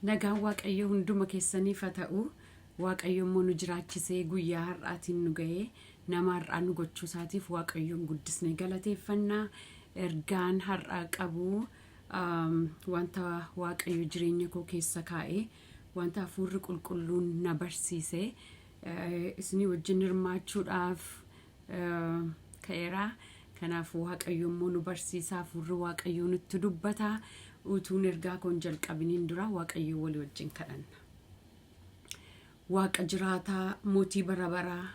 Nagaan Waaqayyoo hunduma keessaniif haa ta'u. Waaqayyo immoo nu jiraachisee guyyaa har'aatiin nu ga'ee nama har'aa nu gochuu isaatiif Waaqayyoon guddisnee galateeffanna. Ergaan har'aa qabu wanta Waaqayyo jireenya koo keessa kaa'e, wanta hafuurri qulqulluun na barsiise isinii wajjin hirmaachuudhaaf ka'eera. Kanaaf Waaqayyo immoo nu barsiisa, hafuurri Waaqayyoo nutti dubbata. Utuun ergaa koon jalqabiniin dura Waaqayyo walii wajjin kadhanna. Waaqa jiraataa, mootii bara baraa,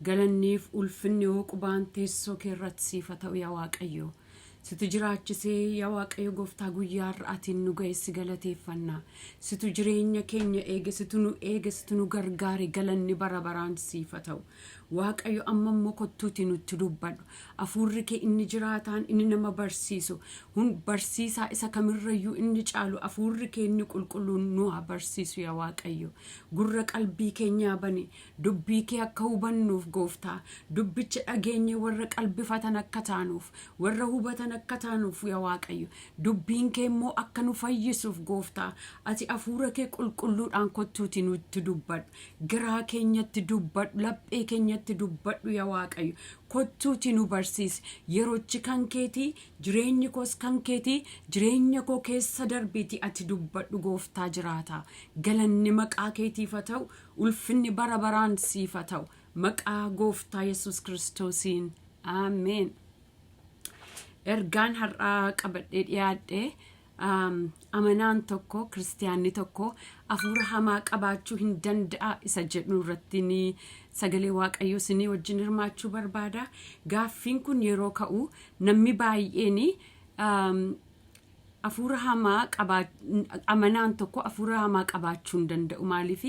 galanniif ulfinni hooqubaan teessoo kee irratti siif haa ta'u, yaa Waaqayyo. Situ jiraachisee, yaa Waaqayyo gooftaa, guyyaa har'aatiin nu ga'e, si galateeffanna. Situ jireenya keenya eege, situ nu eege, situ nu gargaare, galanni bara baraan siif haa ta'u. Waaqayyo, amma immoo kottuutii nutti dubbadhu. Hafuurri kee inni jiraataan, inni nama barsiisu, barsiisaa isa kamirrayyuu inni caalu, hafuurri kee inni qulqulluun nu haa barsiisu, yaa Waaqayyo. Gurra qalbii keenyaa bani, dubbii kee akka hubannuuf, gooftaa. Dubbicha dhageenye warra qalbifatan akka taanuuf, warra hubatan akka taanuuf, yaa Waaqayyo. Dubbiin kee immoo akka nu fayyisuuf, gooftaa, ati hafuura kee qulqulluudhaan kottuutii nutti dubbadhu. Garaa keenyatti dubbadhu, laphee keenyatti dubbadhu, yaa Waaqayyo. Kottuutii nu barsiisi. Yerochi kan keetii, jireenyi koos kan keetii, jireenya koo keessa darbiitii ati dubbadhu, gooftaa jiraataa. Galanni maqaa keetiif haa ta'u, ulfinni bara baraan siif haa ta'u. Maqaa gooftaa Yesuus Kiristoosiin. Ameen. Ergaan har'aa qabadhee dhiyaadhe, amanaan tokko, kiristiyaanni tokko hafuura hamaa qabaachuu hin danda'a isa jedhu irratti ni sagalee Waaqayyoo isinii wajjin hirmaachuu barbaada. Gaaffiin kun yeroo ka'u namni baay'een hafuura hamaa amanaan tokko hafuura hamaa qabaachuu hin danda'u. Maaliif?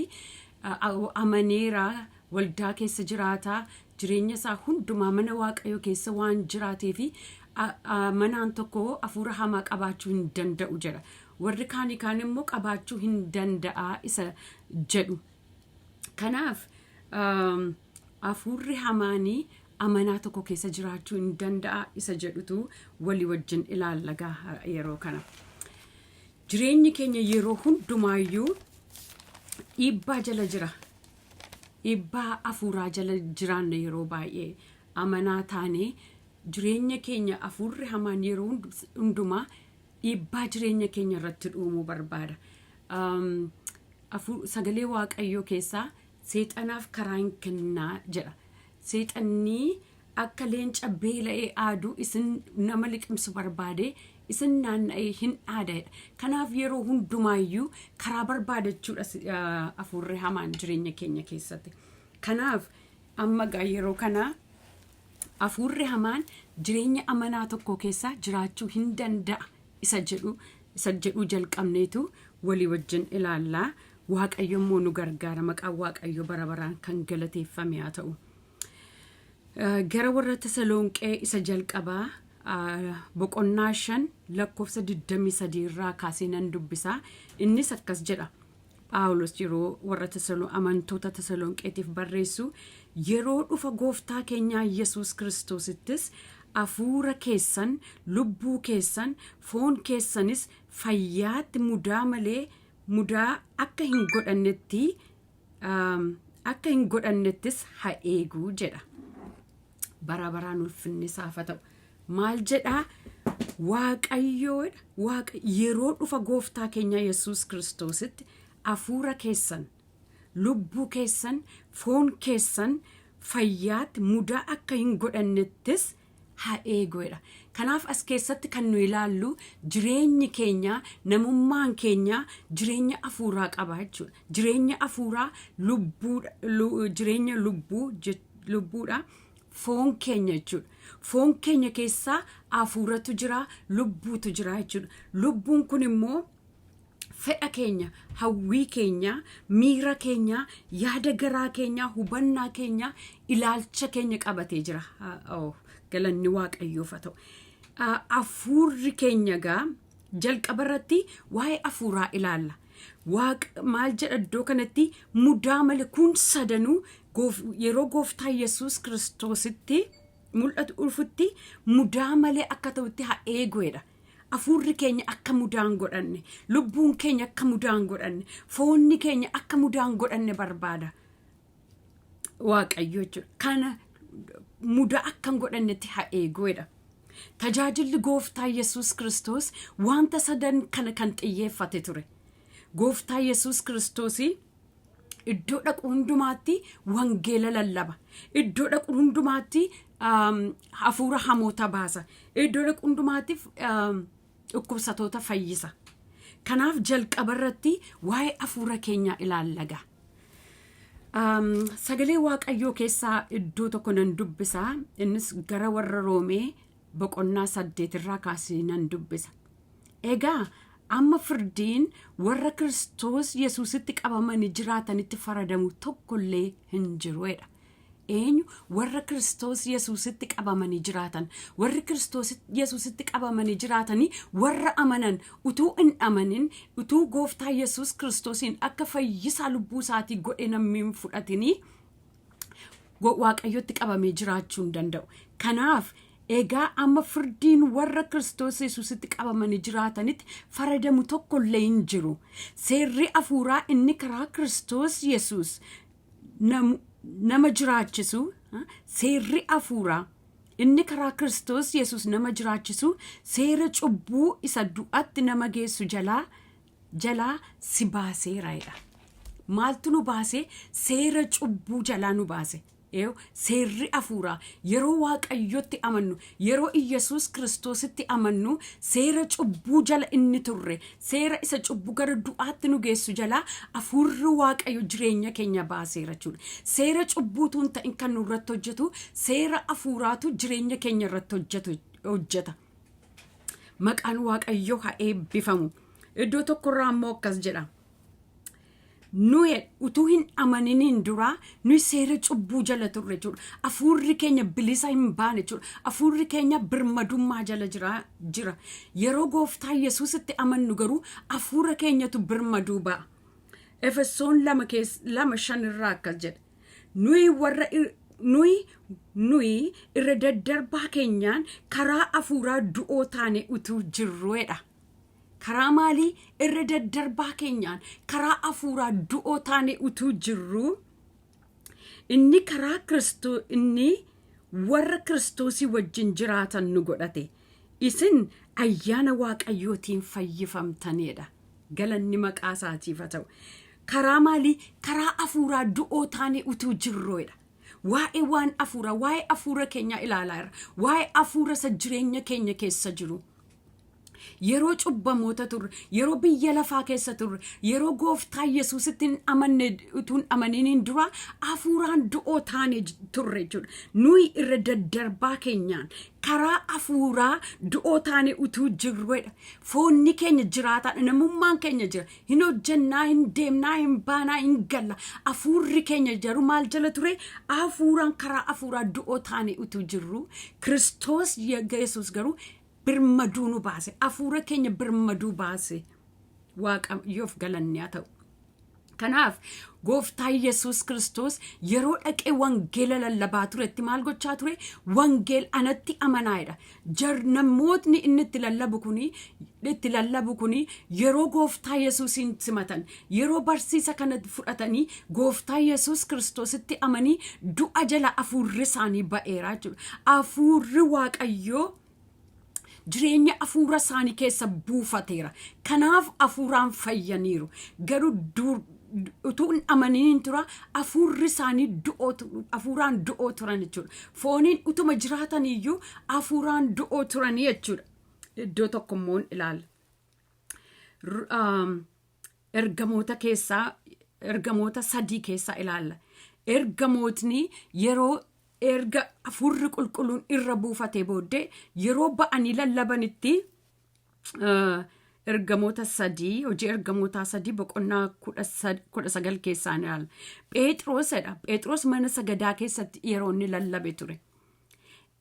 Amaneera, waldaa keessa jiraata, jireenya isaa hundumaa mana Waaqayyoo keessa waan jiraatee fi amanaan tokko hafuura hamaa qabaachuu hin danda'u jedha. Warri kaanii kaan immoo qabaachuu hin danda'a isa jedhu. Kanaaf hafuurri hamaanii amanaa tokko keessa jiraachuu hin danda'a isa jedhutu walii wajjin ilaalla yeroo kana. Jireenyi keenya yeroo hundumaayyuu dhiibbaa jala jira. Dhiibbaa hafuuraa jala jiraanna. Yeroo baay'ee amanaa taanee jireenya keenya hafuurri hamaan yeroo hundumaa dhiibbaa jireenya keenya irratti uumuu barbaada. Sagalee Waaqayyoo keessaa "Seexanaaf karaa hin kennaa" jedha. Seexanni akka leenca beela'ee aadu isin nama liqimsu barbaade isin naanna'ee hin aadaedha. Kanaaf yeroo hundumaayyuu karaa barbaadachuudha hafuurri hamaan jireenya keenya keessatti. Kanaaf amma gaa yeroo kana hafuurri hamaan jireenya amanaa tokko keessa jiraachuu hin danda'a isa jedhu jalqabneetu walii wajjin ilaallaa. Waaqayyo immoo nu gargaara. Maqaan Waaqayyo bara baraan kan galateeffame haa ta'u. Gara warra Tasalonqee isa jalqabaa boqonnaa 5 lakkoofsa 23 irraa kaasee nan dubbisa. Innis akkas jedha. Phaawulos yeroo warra amantoota Tasalonqeetiif barreessu, "Yeroo dhufa gooftaa keenyaa Yesuus Kiristoosittis hafuura keessan, lubbuu keessan, foon keessanis fayyaatti mudaa malee mudaa akka hin godhannettis haa eeguu" jedha. Bara baraan ulfinni isaaf haa ta'u. Maal jedhaa? Waaqayyoodha. Waaqa yeroo dhufa gooftaa keenya Yesuus Kiristoositti hafuura keessan, lubbuu keessan, foon keessan fayyaatti mudaa akka hin godhannettis haa eeguudha. Kanaaf as keessatti kan nu ilaallu, jireenyi keenya, namummaan keenya jireenya hafuuraa qaba jechuudha. Jireenya hafuuraa, jireenya lubbuu, lubbuudha. Foon keenya jechuudha. Foon keenya keessaa hafuuratu jira, lubbuutu jira jechuudha. Lubbuun kun immoo fedha keenya, hawwii keenya, miira keenya, yaada garaa keenya, hubannaa keenya, ilaalcha keenya qabatee jira. Galanni Waaqayyoof haa ta'u. Hafuurri keenya gaa jalqaba irratti waa'ee hafuuraa ilaalla. Waaqa maal jedha iddoo kanatti? Mudaa malee kun sadanuu yeroo gooftaa Yesuus Kiristoositti mul'atu dhufutti mudaa malee akka ta'utti haa eeguudha. Afuurri keenya akka mudaan godhanne, lubbuun keenya akka mudaan godhanne, foonni keenya akka mudaan godhanne barbaada Waaqayyo jechuudha. Kana mudaa akka hin godhannetti haa eeguudha. Tajaajilli Gooftaa Yesuus Kiristoos wanta sadan kana kan xiyyeeffate ture. Gooftaa Yesuus Kiristoos iddoo dhaqu hundumaatti wangeela lallaba. Iddoo dhaqu hundumaatti hafuura hamoota baasa. Iddoo dhaqu hundumaatti dhukkubsatoota fayyisa. Kanaaf jalqaba irratti waa'ee hafuura keenyaa ilaallaga. Sagalee Waaqayyoo keessaa iddoo tokko nan dubbisa. Innis gara warra Roomee boqonnaa 8 irraa kaasee nan dubbisa. Egaa amma firdiin warra Kiristoos Yesuusitti qabamanii jiraatanitti faradamu tokkollee hin jiruedha. Eenyu? Warra Kiristoos Yesuusitti qabamanii jiraatan. Warri Kiristoos Yesuusitti qabamanii jiraatanii warra amanan, utuu hin amanin, utuu Gooftaa Yesuus Kiristoosiin akka fayyisaa lubbuu isaatii godhe namni hin fudhatinii Waaqayyotti qabamee jiraachuu hin danda'u. Kanaaf egaa amma firdiin warra Kiristoos Yesuusitti qabamanii jiraatanitti faradamu tokkollee hin jiru. Seerri hafuuraa inni karaa Kiristoos Yesuus nama jiraachisu, seerri hafuuraa inni karaa Kiristoos Yesuus nama jiraachisu seera cubbuu isa du'atti nama geessu jalaa si baaseera jedha. Maaltu nu baase? Seera cubbuu jalaa nu baase. Eew, seerri hafuuraa yeroo Waaqayyotti amannu, yeroo Iyyasuus Kiristoositti amannu, seera cubbuu jala inni turre, seera isa cubbuu gara du'aatti nu geessu jalaa hafuurri Waaqayyo jireenya keenya baaseera jechuudha. Seera cubbuutu hin ta'in kan nurratti hojjetu, seera hafuuraatu jireenya keenya irratti hojjetu hojjeta. Maqaan Waaqayyoo haa eebbifamu. Iddoo tokkorraa immoo akkas jedha. Nuyi utuu hin amaniniin dura nuyi seera cubbuu jala turre jechuudha. Hafuurri keenya bilisa hin baane jechuudha. Hafuurri keenya birmadummaa jala jira. Yeroo Gooftaa Yesuusitti amannu garuu hafuura keenyatu birmaduu ba'a. Efesoon 2:5 irraa akkas jedha. Nuyi warra nuyi irra daddarbaa keenyaan karaa hafuuraa du'oo taane utuu jirruedha. Karaa maalii? Irra daddarbaa keenyaan karaa hafuuraa du'oo taane utuu jirru, inni warra Kiristoosii wajjin jiraatan nu godhate. Isin ayyaana Waaqayyootiin fayyifamtanidha. Galanni maqaa isaatiif haa ta'u. Karaa maalii? Karaa hafuuraa du'oo taane utuu jirruedha. Waa'ee waan hafuuraa, waa'ee hafuura keenyaa ilaalaa jirra. Waa'ee hafuura isa jireenya keenya keessa jiru. Yeroo cubbamoota turre, yeroo biyya lafaa keessa turre, yeroo Gooftaa Yesuusitti hin amanne, utuu hin amaniniin dura hafuuraan du'oo taane turre jechuudha. Nuyi irra daddarbaa keenyaan karaa hafuuraa du'oo taane utuu jirruedha. Foonni keenya jiraataadha. Namummaan keenya jira. Hin hojjennaa, hin deemnaa, hin baanaa, hin galla. Hafuurri keenya garuu maal jala ture? Hafuuraan, karaa hafuuraa du'oo taane utuu jirru, Kiristoos Yesuus garuu birmaduu nu baase. Hafuura keenya birmaduu baase. Waaqayyoof galanni haa ta'u. Kanaaf Gooftaa Yesuus Kiristoos yeroo dhaqee wangeela lallabaa turetti maal gochaa ture? Wangeel anatti amanaadha. Jar namootni inni itti lallabu kuni yeroo Gooftaa Yesuusiin simatan, yeroo barsiisa kana fudhatanii Gooftaa Yesuus Kiristoositti amanii, du'a jala hafuurri isaanii ba'eera jechuudha. Hafuurri Waaqayyoo jireenya hafuura isaanii keessa buufateera. Kanaaf hafuuraan fayyaniiru. Garuu utuu hin amaniin tura hafuurri isaanii hafuuraan du'oo turan jechuudha. Fooniin utuma jiraatan iyyuu hafuuraan du'oo turanii jechuudha. Iddoo tokko immoo ilaalla. Ergamoota keessaa, ergamoota sadii keessaa ilaalla. Ergamootni yeroo erga hafuurri qulqulluun irra buufatee booddee yeroo ba'anii lallabanitti, ergamoota sadii, hojii ergamoota 3 boqonnaa 19 keessaa ni ilaalla. Phexrosidha. Phexros mana sagadaa keessatti yeroo inni lallabe ture.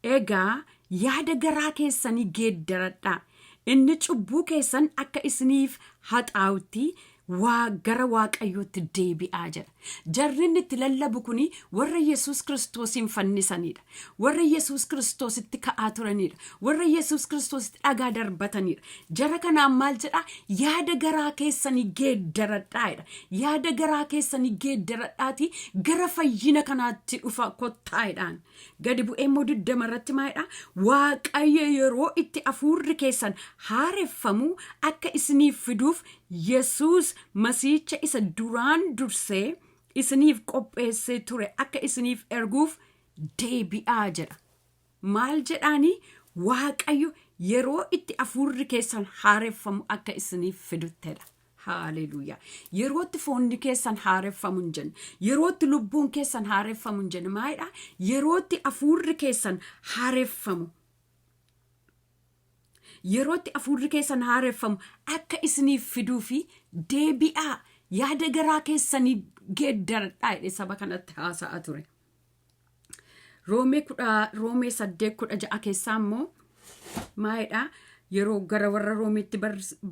Egaa yaada garaa keessanii geeddaradhaa. Inni cubbuu keessan akka isiniif haxaa'utti Waa gara Waaqayyootti deebi'aa jedha. Jarri inni itti lallabu kuni warra Yesuus Kiristoosiin fannisanidha. Warra Yesuus Kiristoositti ka'aa turanidha. Warra Yesuus Kiristoositti dhagaa darbatanidha. Jara kanaan maal jedha? Yaada garaa keessanii geeddaradhaa jedha. Yaada garaa keessanii geeddaradhaatii gara fayyina kanaatti dhufa kottaa jedhaan. Gadi bu'ee immoo 20 irratti maal jedha? Waaqayyo yeroo itti hafuurri keessan haareffamu akka isiniif fiduuf Yesuus Masiicha isa duraan dursee isiniif qopheessee ture akka isiniif erguuf deebi'aa jedha. Maal jedhaanii? Waaqayyo yeroo itti hafuurri keessan haareffamu akka isiniif fiduttedha. Haaleluuyaa. Yerootti foonni keessan haareffamu hin jenne. Yerootti lubbuun keessan haareffamu hin jenne. Maalidha? Yerootti hafuurri keessan haareffamu. Yerootti hafuurri keessan haareffamu akka isiniif fiduu fi deebi'aa, yaada garaa keessanii geeddaradhaa jedhee saba kanatti haasa'aa ture. Roomee 8:16 keessaa immoo maalidha? Yeroo gara warra Roomeetti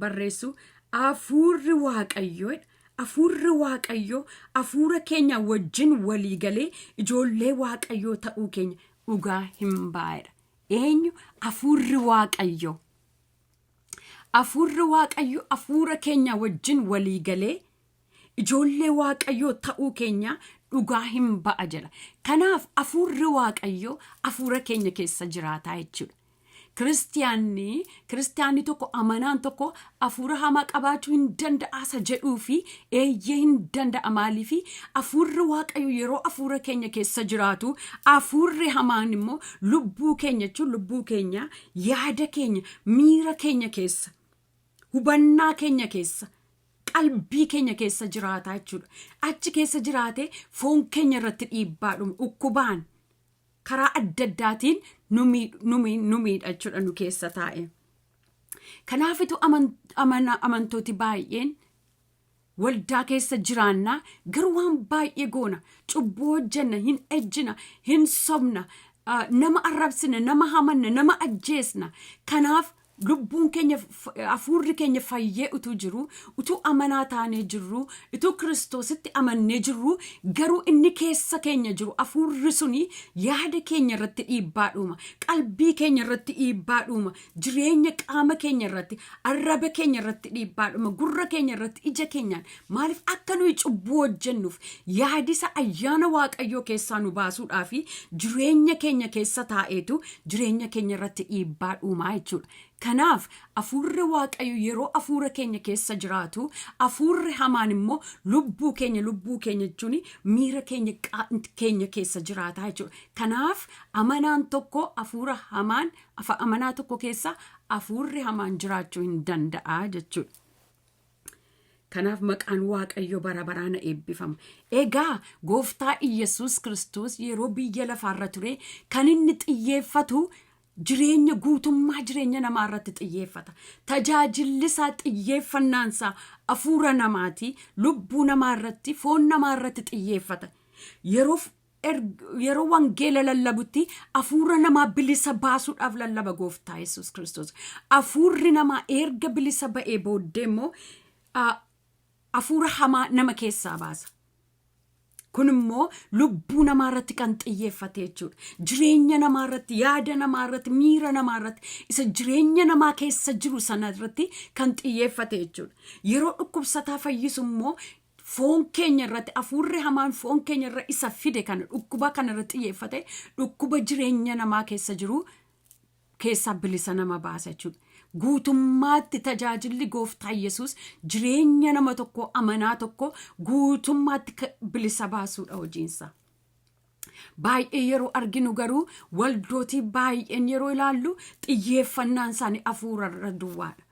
barreessu, hafuurri Waaqayyoo, hafuurri Waaqayyoo hafuura keenya wajjin walii galee ijoollee Waaqayyoo ta'uu keenya dhugaa hin baa'edha. Eenyu? Hafuurri Waaqayyoo. Hafuurri Waaqayyoo hafuura keenya wajjin walii galee ijoollee Waaqayyoo ta'uu keenya dhugaa hin ba'a jedha. Kanaaf hafuurri Waaqayyoo hafuura keenya keessa jiraataa jechuudha. Kiristiyaanni tokko, amanaan tokko hafuura hamaa qabaachuu hin danda'aasa jedhuu fi eeyyee, hin danda'a. Maaliifi? Hafuurri Waaqayyo yeroo hafuura keenya keessa jiraatu, hafuurri hamaan immoo lubbuu keenya jechuun lubbuu keenya, yaada keenya, miira keenya keessa, hubannaa keenya keessa, qalbii keenya keessa jiraataa jechuudha. Achi keessa jiraatee foon keenya irratti dhiibbaa dhumu, dhukkubaan karaa adda addaatiin nu miidha jechuudha nu keessa taa'e. Kanaafitu amantooti baay'een waldaa keessa jiraannaa, garuu waan baay'ee goona, cubbuu hojjenna, hin ejjina, hin sobna, nama arrabsina, nama hamanna, nama ajjeesna. Kanaaf lubbuun keenya, hafuurri keenya fayyee utuu jiru, utuu amanaa taanee jirru, utuu Kiristoositti amannee jirru, garuu inni keessa keenya jiru, hafuurri suni yaada keenya irratti dhiibbaa dhuuma, qalbii keenya irratti dhiibbaa dhuuma, jireenya qaama keenya irratti, arraba keenya irratti dhiibbaa dhuuma, gurra keenya irratti, ija keenyaan. Maaliif? Akka nuyi cubbuu hojjennuuf yaadisa ayyaana Waaqayyoo keessaa nu baasuudhaa fi jireenya keenya keessa taa'eetu jireenya keenya irratti dhiibbaa dhuumaa jechuudha. Kanaaf hafuurri Waaqayyo yeroo hafuura keenya keessa jiraatu, hafuurri hamaan immoo lubbuu keenya, lubbuu keenya jechuun miira keenya keessa jiraataa jechuudha. Kanaaf amanaan tokko hafuura hamaan, amanaa tokko keessa hafuurri hamaan jiraachuu hin danda'a jechuudha. Kanaaf maqaan Waaqayyo bara baraan eebbifamu. Egaa Gooftaa Iyyasuus Kiristoos yeroo biyya lafaarra ture kan inni xiyyeeffatu jireenya guutummaa jireenya namaa irratti xiyyeeffata. Tajaajilli isaa, xiyyeeffannaan isaa hafuura namaati. Lubbuu namaa irratti, foon namaa irratti xiyyeeffata. Yeroo wangeela lallabutti hafuura namaa bilisa baasuudhaaf lallaba Gooftaa Yesuus Kiristoos. Hafuurri namaa erga bilisa ba'ee booddee immoo hafuura hamaa nama keessaa baasa. Kun immoo lubbuu namaa irratti kan xiyyeeffate jechuudha. Jireenya namaa irratti, yaada namaa irratti, miira namaa irratti, isa jireenya namaa keessa jiru sana irratti kan xiyyeeffate jechuudha. Yeroo dhukkubsataa fayyisu immoo foon keenya irratti, hafuurri hamaan foon keenya irra isa fide kana, dhukkuba kana irratti xiyyeeffate, dhukkuba jireenya namaa keessa jiru keessaa bilisa nama baasa jechuudha. Guutummaatti tajaajilli Gooftaa Yesuus jireenya nama tokko, amanaa tokko guutummaatti bilisa baasuudha hojiinsa. Baay'ee yeroo arginu garuu, waldootii baay'een yeroo ilaallu, xiyyeeffannaan isaanii hafuurarra duwwaadha.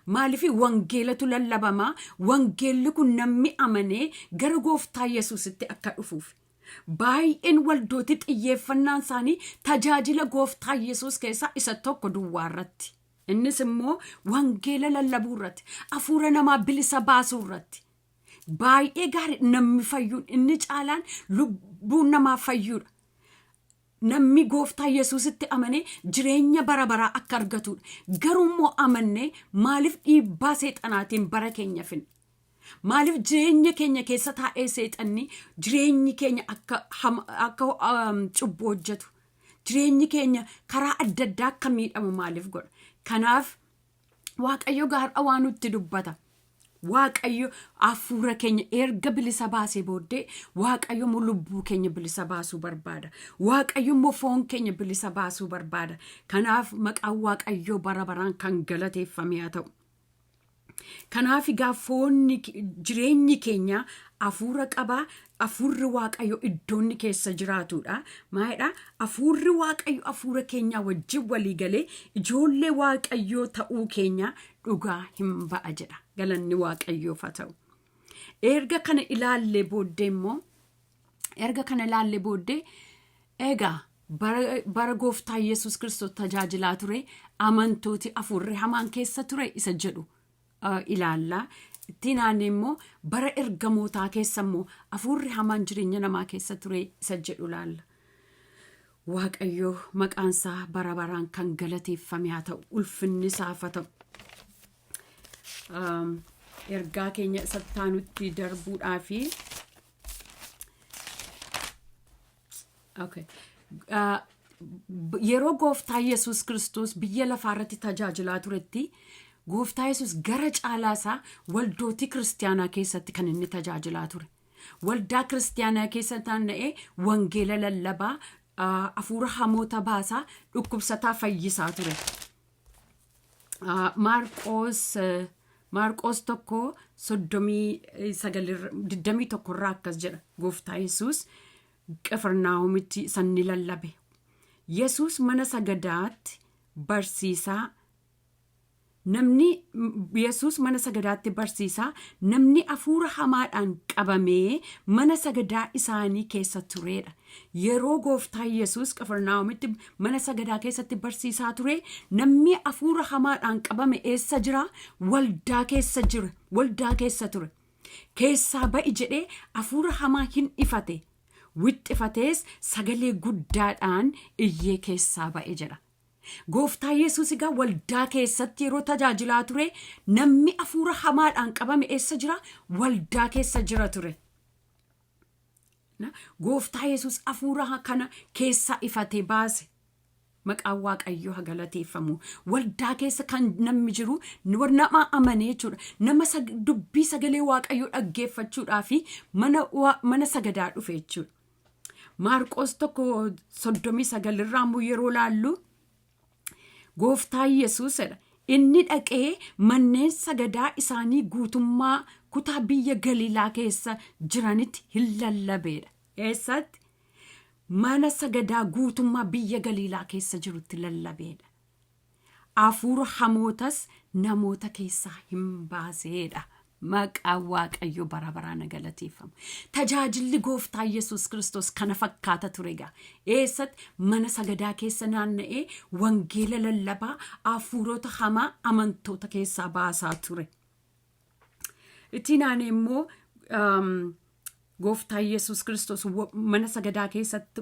Maaliif? Wangeelatu lallabamaa, wangeelli kun namni amanee gara Gooftaa Yesuusitti akka dhufuuf. Baay'een waldootii xiyyeeffannaan isaanii tajaajila Gooftaa Yesuus keessaa isa tokko duwwaa irratti. Innis immoo wangeela lallabuu irratti, hafuura namaa bilisa baasuu irratti. Baay'ee gaarii, namni fayyuun inni caalaan lubbuun namaa fayyuudha. Namni Gooftaa Yesuusitti amanee jireenya bara baraa akka argatudha. Garuu immoo amannee maaliif dhiibbaa seexanaatiin bara keenya finna? Maaliif jireenya keenya keessa taa'ee seexanni jireenyi keenya akka cubbuu hojjetu, jireenyi keenya karaa adda addaa akka miidhamu maaliif godha? Kanaaf Waaqayyo gaar'a waa nutti dubbata. Waaqayyo hafuura keenya erga bilisa baasee booddee, Waaqayyo immoo lubbuu keenya bilisa baasuu barbaada. Waaqayyo immoo foon keenya bilisa baasuu barbaada. Kanaaf maqaan Waaqayyoo bara baraan kan galateeffame haa ta'u. Kanaaf egaa foonni, jireenyi keenya hafuura qabaa. Hafuurri Waaqayyo iddoonni keessa jiraatudha. Maalidha? Hafuurri Waaqayyo hafuura keenyaa wajjin walii galee ijoollee Waaqayyoo ta'uu keenya dhugaa hin ba'a jedha. Galanni Waaqayyoof haa ta'u. Erga kana ilaallee booddee, egaa bara Gooftaa Yesuus Kiristoos tajaajilaa ture amantooti hafuurri hamaan keessa ture isa jedhu ilaallaa. Ittiin aanee immoo bara ergamootaa keessa immoo hafuurri hamaan jireenya namaa keessa ture isa jedhu ilaalla. Waaqayyo maqaan isaa bara baraan kan galateeffame haa ta'u, ulfinni isaaf haa ta'u. Ergaa keenya isa taanutti darbuudhaafi. Okay. Yeroo Gooftaa Yesuus Kiristoos biyya lafaa irratti tajaajilaa turetti, Gooftaa Yesuus gara caalaa isaa waldootii kiristaanaa keessatti kan inni tajaajilaa ture. Waldaa kiristaanaa keessa taa'ee wangeela lallabaa, hafuura hamoota baasaa, dhukkubsataa fayyisaa ture. Maarqoos 1:39, 21 irraa akkas jedha: Gooftaa Yesuus Qifirnaahomitti sanni lallabe. Yesuus mana sagadaatti barsiisaa Namni Yesuus mana sagadaatti barsiisaa, namni hafuura hamaadhaan qabamee mana sagadaa isaanii keessa turedha. Yeroo Gooftaa Yesuus Qifirnaahomitti mana sagadaa keessatti barsiisaa ture, namni hafuura hamaadhaan qabame eessa jira? Waldaa keessa jira. Waldaa keessa ture. Keessaa ba'i jedhee hafuura hamaa hin ifate. Wixxifatees sagalee guddaadhaan iyyee keessaa ba'e jedha. Gooftaa Yesuus egaa waldaa keessatti yeroo tajaajilaa ture, namni hafuura hamaadhaan qabame eessa jira? Waldaa keessa jira ture. Gooftaa Yesuus hafuura kana keessaa ifatee baase. Maqaan Waaqayyoo haa galateeffamu. Waldaa keessa kan namni jiru nama amanee jechuudha. Nama dubbii sagalee Waaqayyoo dhaggeeffachuudhaa fi mana sagadaa dhufe jechuudha. Maarqos 1:39 irraa immoo yeroo laallu, Gooftaa Yesuusidha. Inni dhaqee manneen sagadaa isaanii guutummaa kutaa biyya Galiilaa keessa jiranitti hin lallabeedha. Eessatti? Mana sagadaa guutummaa biyya Galiilaa keessa jirutti lallabeedha. Hafuura hamootas namoota keessaa hin baaseedha. Maqaan Waaqayyo bara baraan galateeffamu. Tajaajilli Gooftaa Yesuus Kiristoos kana fakkaata ture egaa. Eessatti? Mana sagadaa keessa naanna'ee wangeela lallabaa, hafuurota hamaa amantoota keessaa baasaa ture. Ittiin aanee immoo Gooftaa Yesuus Kiristoos mana sagadaa keessatti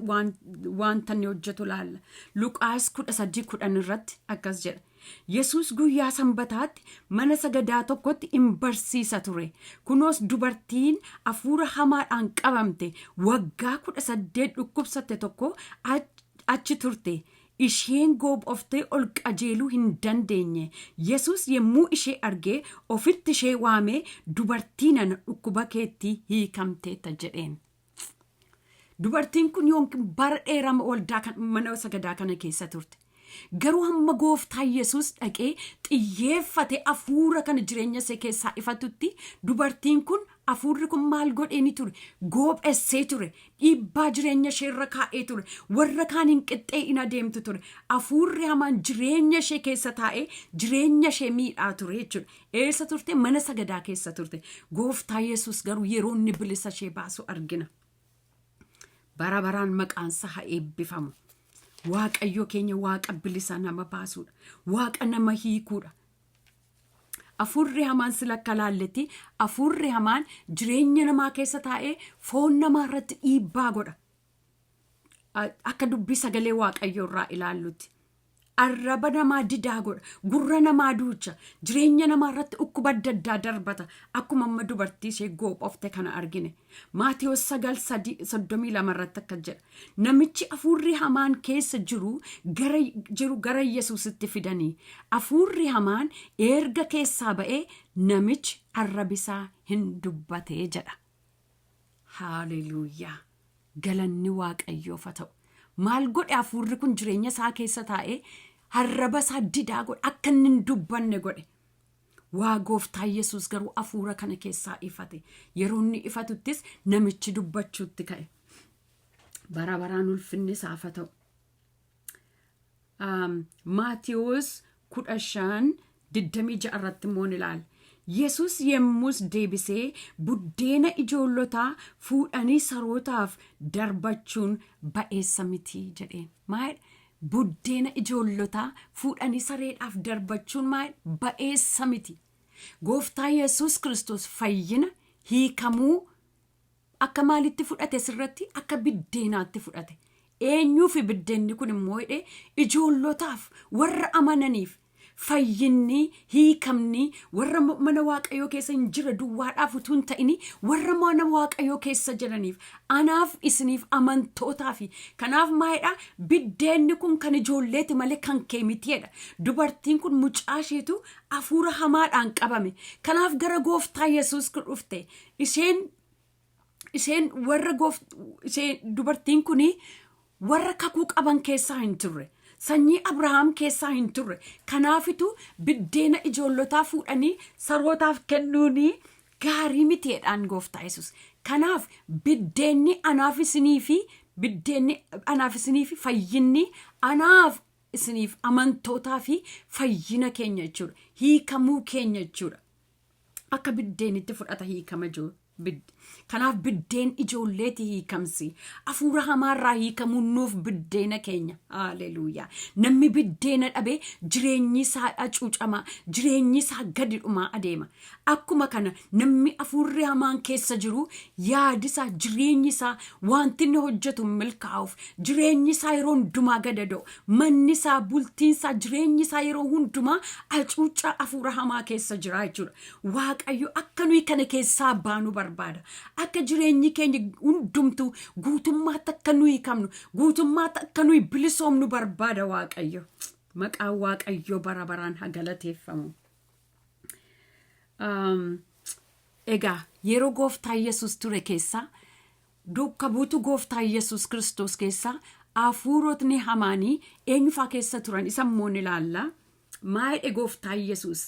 wanta inni hojjetu laalla. Luqaas 13:10 irratti akkas jedha. Yesuus guyyaa Sanbataatti mana sagadaa tokkotti in barsiisa ture. Kunoos dubartiin hafuura hamaadhaan qabamte waggaa 18 dhukkubsatte tokko achi turte. Isheen gooboftee ol qajeeluu hin dandeenye. Yesuus yommuu ishee argee ofitti ishee waamee, "Dubartii nana, dhukkuba keetti hiikamteetta" jedheen. Dubartiin kun yookiin bara dheeraa waldaa mana sagadaa kana keessa turte. Garuu hamma Gooftaa Yesuus dhaqee xiyyeeffate hafuura kana jireenya ishee keessaa ifatutti, dubartiin kun hafuurri kun maal godhee ture? Goophessee ture. Dhiibbaa jireenya ishee irra kaa'ee ture. Warra kaan hin qixxee hin adeemtu ture. Hafuurri hamaan jireenya ishee keessa taa'ee jireenya ishee miidhaa ture jechuudha. Eessa turte? Mana sagadaa keessa turte. Gooftaa Yesuus garuu yeroo inni bilisa ishee baasu argina. Bara baraan maqaansaa haa eebbifamu. Waaqayyo keenya Waaqa bilisa nama baasuudha. Waaqa nama hiikuudha. Hafuurri hamaan, sila akka laalletti, hafuurri hamaan jireenya namaa keessa taa'ee foon namaa irratti dhiibbaa godha. Akka dubbii sagalee Waaqayyoo irraa ilaallutti. Arraba namaa didaa godha. Gurra namaa duucha. Jireenya namaa irratti dhukkuba adda addaa darbata. Akkuma amma dubartii ishee goophofte kana argine. Maatiyos 9:32 irratti akka jedha. Namichi hafuurri hamaan keessa jiru gara jiru gara Yesuusitti fidanii. Hafuurri hamaan erga keessaa ba'ee namichi arrabisaa hin dubbatee jedha. Haaleluuyaa! Galanni Waaqayyoof haa ta'u. Maal godhe hafuurri kun jireenya isaa keessa taa'ee arraba isaa didaa godhe akka inni hin dubbanne godhe. Waa gooftaa Yesuus garuu hafuura kana keessaa ifate. Yeroo inni ifatuttis namichi dubbachuutti ka'e. Bara baraan ulfinni isaaf haa ta'u. Maatiyuus 15:26 irratti immoo ni ilaalla. Yesus yemmus deebisee buddeena ijoollotaa fuudhanii sarootaaf darbachuun ba'eessa miti jedheen. Maal buddeena ijoollotaa fuudhanii sareedhaaf darbachuun maal ba'eessa miti. Gooftaa Yesus Kiristoos fayyina hiikamuu akka maalitti fudhate sirratti akka biddeenaatti fudhate. Eenyuufi biddeenni kun immoo jedhee ijoollotaaf warra amananiif fayyinni hiikamni warra mana waaqayyoo keessa hin jira duwwaadhaaf utuu hin ta'ini warra mana waaqayyoo keessa jiraniif anaaf isiniif amantootaa fi kanaaf maalidha biddeenni kun kan ijoolleeti malee kan kee mitiidha. Dubartiin kun mucaa isheetu hafuura hamaadhaan qabame. Kanaaf gara gooftaa Yesuus dhufte. Isheen warra gooft isheen dubartiin kuni warra kakuu qaban keessaa hin turre. Sanyii Abrahaam keessaa hin turre. Kanaafitu biddeena ijoollotaa fuudhanii sarootaaf kennuuni gaarii mitiidhaan gooftaa Yesuus. Kanaaf biddeenni anaaf isinii fi biddeenni anaaf isinii fi fayyinni anaaf isiniif amantootaa fi fayyina keenya jechuudha. Hiikamuu keenya jechuudha. Akka biddeenitti fudhata hiikama jiru. Kanaaf biddeen ijoolleeti hiikamsi. Hafuura hamaarraa hiikamuun nuuf biddeena keenya. Haleluuyaa. Namni biddeena dhabe jireenyi isaa hacuucamaa, jireenyi isaa gadi dhumaa adeema. Akkuma kana namni hafuurri hamaan keessa jiru yaadi isaa, jireenyi isaa, wanti inni hojjetu milkaa'uuf jireenyi isaa yeroo hundumaa gadadoo, manni isaa, bultiin isaa, jireenyi isaa yeroo hundumaa hacuuccaa hafuura hamaa keessa jira jechuudha. Waaqayyo akka nuyi kana keessaa baanu barbaada. Akka jireenyi keenya hundumtuu guutummaatti akka nuyi hiikamnu, guutummaatti akka nuyi bilisoomnu barbaada Waaqayyo. Maqaan Waaqayyoo bara baraan haa galateeffamu. Egaa yeroo gooftaa Yesuus ture keessaa duuka buutuu gooftaa Yesuus Kiristoos keessaa hafuurotni hamaanii eenyufaa keessa turan isa immoo ni ilaalla. Maayidhe gooftaa Yesuus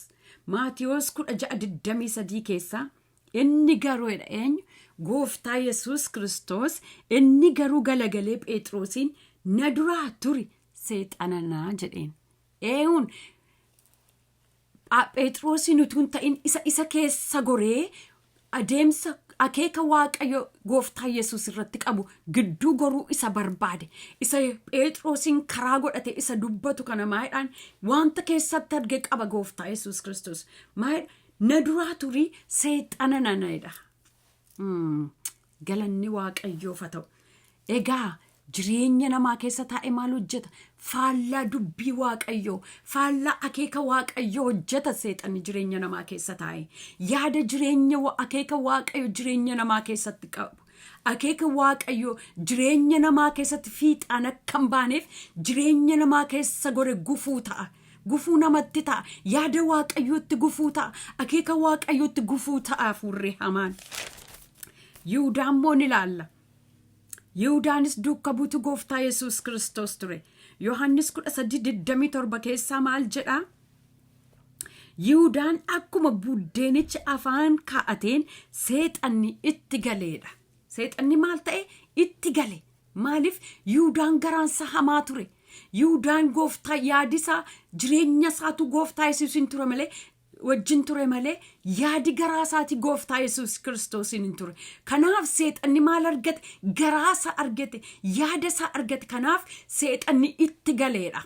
Maatiyoos 16:23 keessaa inni garuu jedha eenyu gooftaa Yesuus Kiristoos inni garuu galagalee Phexrosiin na duraa turi seexananaa jedheen. Eeyuun Phexrosiin utuu hin ta'in isa isa keessa goree adeemsa akeeka Waaqayyo gooftaa Yesuus irratti qabu gidduu goruu isa barbaade. Isa Phexrosiin karaa godhate isa dubbatu kana maayidhaan wanta keessatti arge qaba gooftaa Yesuus Kiristoos. Maayidha na duraa turii seexana nanadha. Galanni Waaqayyoof haa ta'u. Egaa jireenya namaa keessa taa'e maal hojjeta? Faallaa dubbii Waaqayyoo, faallaa akeeka Waaqayyoo hojjeta seexanni jireenya namaa keessa taa'e. Yaada jireenya akeeka Waaqayyoo jireenya namaa keessatti qabu. Akeeka Waaqayyoo jireenya namaa keessatti fiixaan akka hin baaneef jireenya namaa keessa gore gufuu ta'a. Gufuu namatti ta'a. Yaada Waaqayyootti gufuu ta'a. Akeeka Waaqayyootti gufuu ta'a hafuurri hamaan. Yihudaa immoo ni ilaalla. Yihudaanis duuka buutu gooftaa Yesuus Kiristoos ture. Yohaannis 13:27 keessaa maal jedhaa? Yihudaan akkuma buddeenicha afaan kaa'ateen seexanni itti galeedha. Seexanni maal ta'e? Itti gale. Maaliif? Yihudaan garaansa hamaa ture. Yihudaan gooftaa yaadisaa jireenya isaatu gooftaa Yesuusin ture malee wajjin ture malee yaadi garaa isaati gooftaa Yesuus Kiristoosiin hin ture. Kanaaf seexanni maal argate? Garaa isaa argate, yaada isaa argate. Kanaaf seexanni itti galeedha.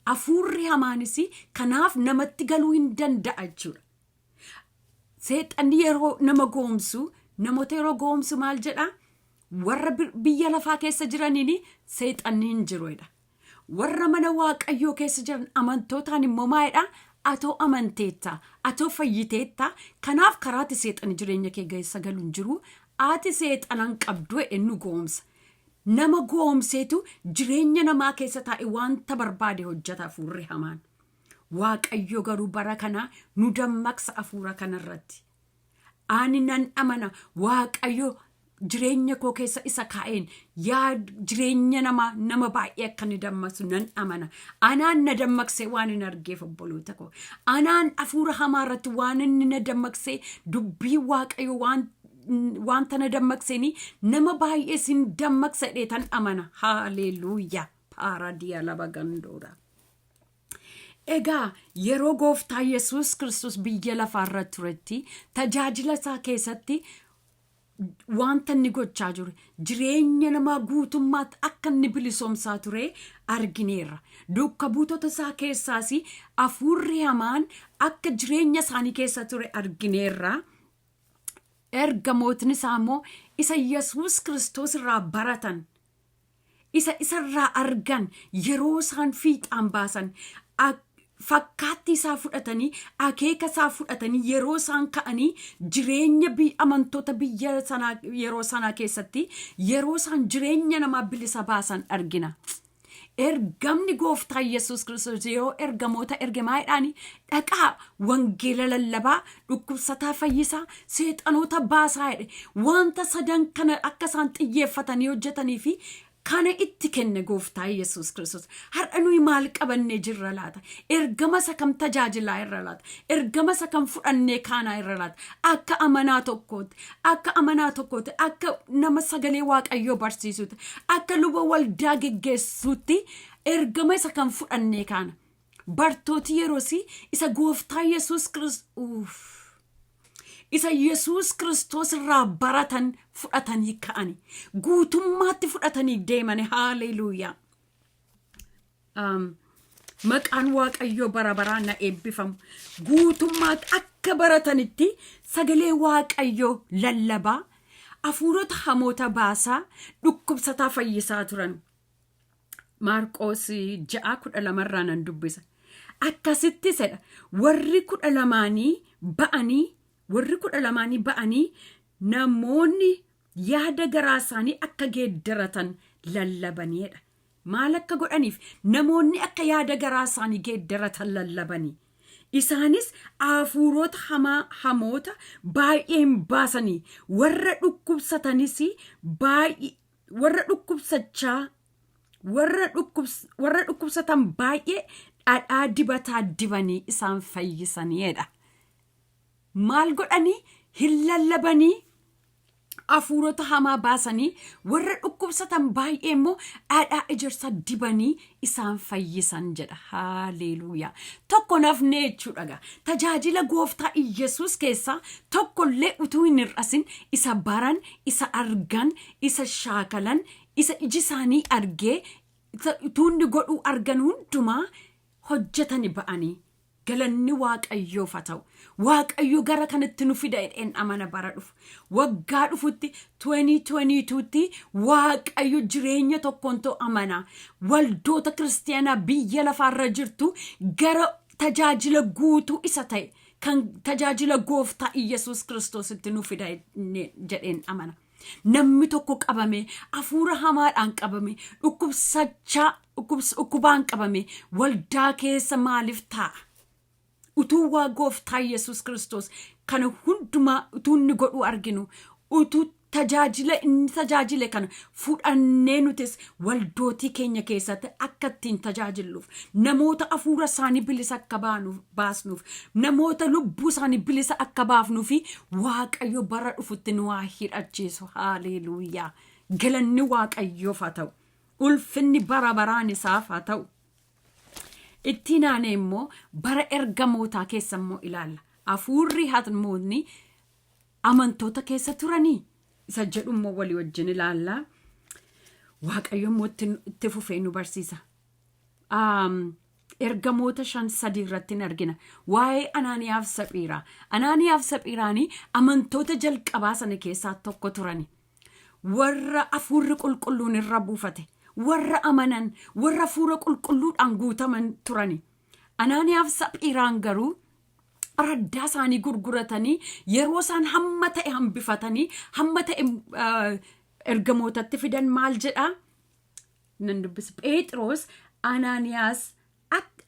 Hafuurri hamaanis kanaaf namatti galuu hin danda'a jechuudha. Seexanni yeroo nama goomsu, namoota yeroo goomsu maal jedhaa? Warra biyya lafaa keessa jiraniin seexanni hin jiru jedha. Warra mana Waaqayyoo keessa jiran amantootaan immoo maalidha? Atoo amanteetta, atoo fayyiteetta, kanaaf karaatti seexani jireenya kee keessa galu hin jiru. Ati seexanan qabdu jedhe nu goomsa. Nama goomseetu jireenya namaa keessa taa'e wanta barbaade hojjeta hafuurri hamaan. Waaqayyo garuu bara kana nu dammaqsa hafuura kanarratti. Ani nan amana, Waaqayyo jireenya koo keessa isa kaa'een yaa jireenya namaa nama baay'ee akka inni dammaqsu nan amana. Anaan na dammaqsee waan hin argeef, obboloota koo. Anaan hafuura hamaa irratti waan inni na dammaqsee, dubbii Waaqayyo waan wanta na dammaqseeni nama baay'ee sin dammaqsa jedhee tan amana. Haaleluuyaa. Paaradiyaa laba gandoodha. Egaa yeroo Gooftaa Yesuus Kiristoos biyya lafaarra turetti tajaajila isaa keessatti wanta inni gochaa jiru, jireenya namaa guutummaatti akka inni bilisoomsaa ture argineerra. Duuka buutota isaa keessaas hafuurri hamaan akka jireenya isaanii keessa ture argineerra. Ergamootni isaa immoo isa Yesuus Kiristoos irraa baratan, isa isarraa argan, yeroo isaan fiixaan baasan, fakkaattii isaa fudhatanii, akeeka isaa fudhatanii, yeroo isaan ka'anii jireenya amantoota biyya sanaa yeroo sanaa keessatti yeroo isaan jireenya namaa bilisa baasan argina. Ergamni Gooftaa Yesuus Kiristoos yeroo ergamoota erge maayidhaani? Dhaqaa, wangeela lallabaa, dhukkubsataa fayyisaa, seexanoota baasaa jedhe. Wanta sadan kana akka isaan xiyyeeffatanii hojjetanii fi kana itti kenne Gooftaa Yesuus Kiristoos. Har'a nuyi maal qabannee jirra laata? Ergama isa kam tajaajilaa irra laata? Ergama isa kam fudhannee kaanaa irra laata? Akka amanaa tokkootti, akka amanaa tokkootti, akka nama sagalee Waaqayyoo barsiisuutti, akka luba waldaa geggeessuutti ergama isa kam fudhannee kaana? Bartooti yeroosi isa Gooftaa Yesuus Kiristoos, isa Yesuus Kiristoos irraa baratan fudhatanii ka'ani. Guutummaatti fudhatanii deemani. Haaleluuyaa. Maqaan Waaqayyoo bara baraan na eebbifamu. Guutummaatti akka baratanitti sagalee Waaqayyoo lallabaa, hafuurota hamoota baasaa, dhukkubsataa fayyisaa turan. Maarqoos 6:12rraa nan dubbisa. Akkasitti sedha, warri 12nii ba'anii namoonni yaada garaa isaanii akka geeddaratan lallabaniidha. Maal akka godhaniif? Namoonni akka yaada garaa isaanii geeddaratan lallabanii. Isaanis hafuurota hamaa hamoota baay'ee hin baasanii, warra dhukkubsatanis baay'ee, warra dhukkubsachaa warra dhukkubsatan baay'ee dhadhaa dibataa dibanii isaan fayyisaniidha. Maal godhanii? Hin lallabanii, hafuurota hamaa baasanii, warra dhukkubsatan baay'ee immoo dhadhaa ejersa dibanii isaan fayyisan jedha. Haaleluuyaa. Tokko nafnee jechuudha gaa. Tajaajila Gooftaa Iyyasuus keessaa tokkollee utuu hin hir'asin isa baran, isa argan, isa shaakalan, isa iji isaanii argee, isa utuu inni godhuu argan hundumaa hojjetani ba'anii. Galanni Waaqayyoof haa ta'u. Waaqayyo gara kanatti nu fida jedheen amana bara dhufu. Waggaa dhufutti, 2022tti, Waaqayyo jireenya tokkoon ta'u amana. Waldoota kiristaanaa biyya lafaarra jirtu gara tajaajila guutuu isa ta'e kan tajaajila Gooftaa Iyyasuus Kiristoositti nu fida jedheen amana. Namni tokko qabame, hafuura hamaadhaan qabame, dhukkubsachaa, dhukkubaan qabame waldaa keessa maaliif taa'a? Utuu waa Gooftaa Yesuus Kiristoos kana hundumaa utuu inni godhuu arginu, utuu tajaajila inni tajaajile kana fudhannee nutis waldootii keenya keessatti akka ittiin tajaajilluuf, namoota hafuura isaanii bilisa akka baasnuuf, namoota lubbuu isaanii bilisa akka baafnuu fi Waaqayyo bara dhufutti nu haa hidhachiisu. Haaleluuyaa. Galanni Waaqayyoof haa ta'u. Ulfinni bara baraan isaaf haa ta'u. Ittiin aanee immoo bara ergamootaa keessa immoo ilaalla. Hafuurri hamoonni amantoota keessa turanii isa jedhu immoo walii wajjin ilaalla. Waaqayyo immoo itti fufee nu barsiisa. Ergamoota 5:3 irratti hin argina. Waa'ee Anaaniyaaf Saphiiraa. Anaaniyaaf Saphiiraanii amantoota jalqabaa sana keessaa tokko turani. Warra hafuurri qulqulluun irra buufate. Warra amanan, warra hafuura qulqulluudhaan guutaman turani. Anaaniyaaf Saphiiraan garuu araddaa isaanii gurguratanii, yeroo isaan hamma ta'e hambifatanii, hamma ta'e ergamootatti fidan, maal jedhaa? Nan dubbisa. Phexros Anaaniyaas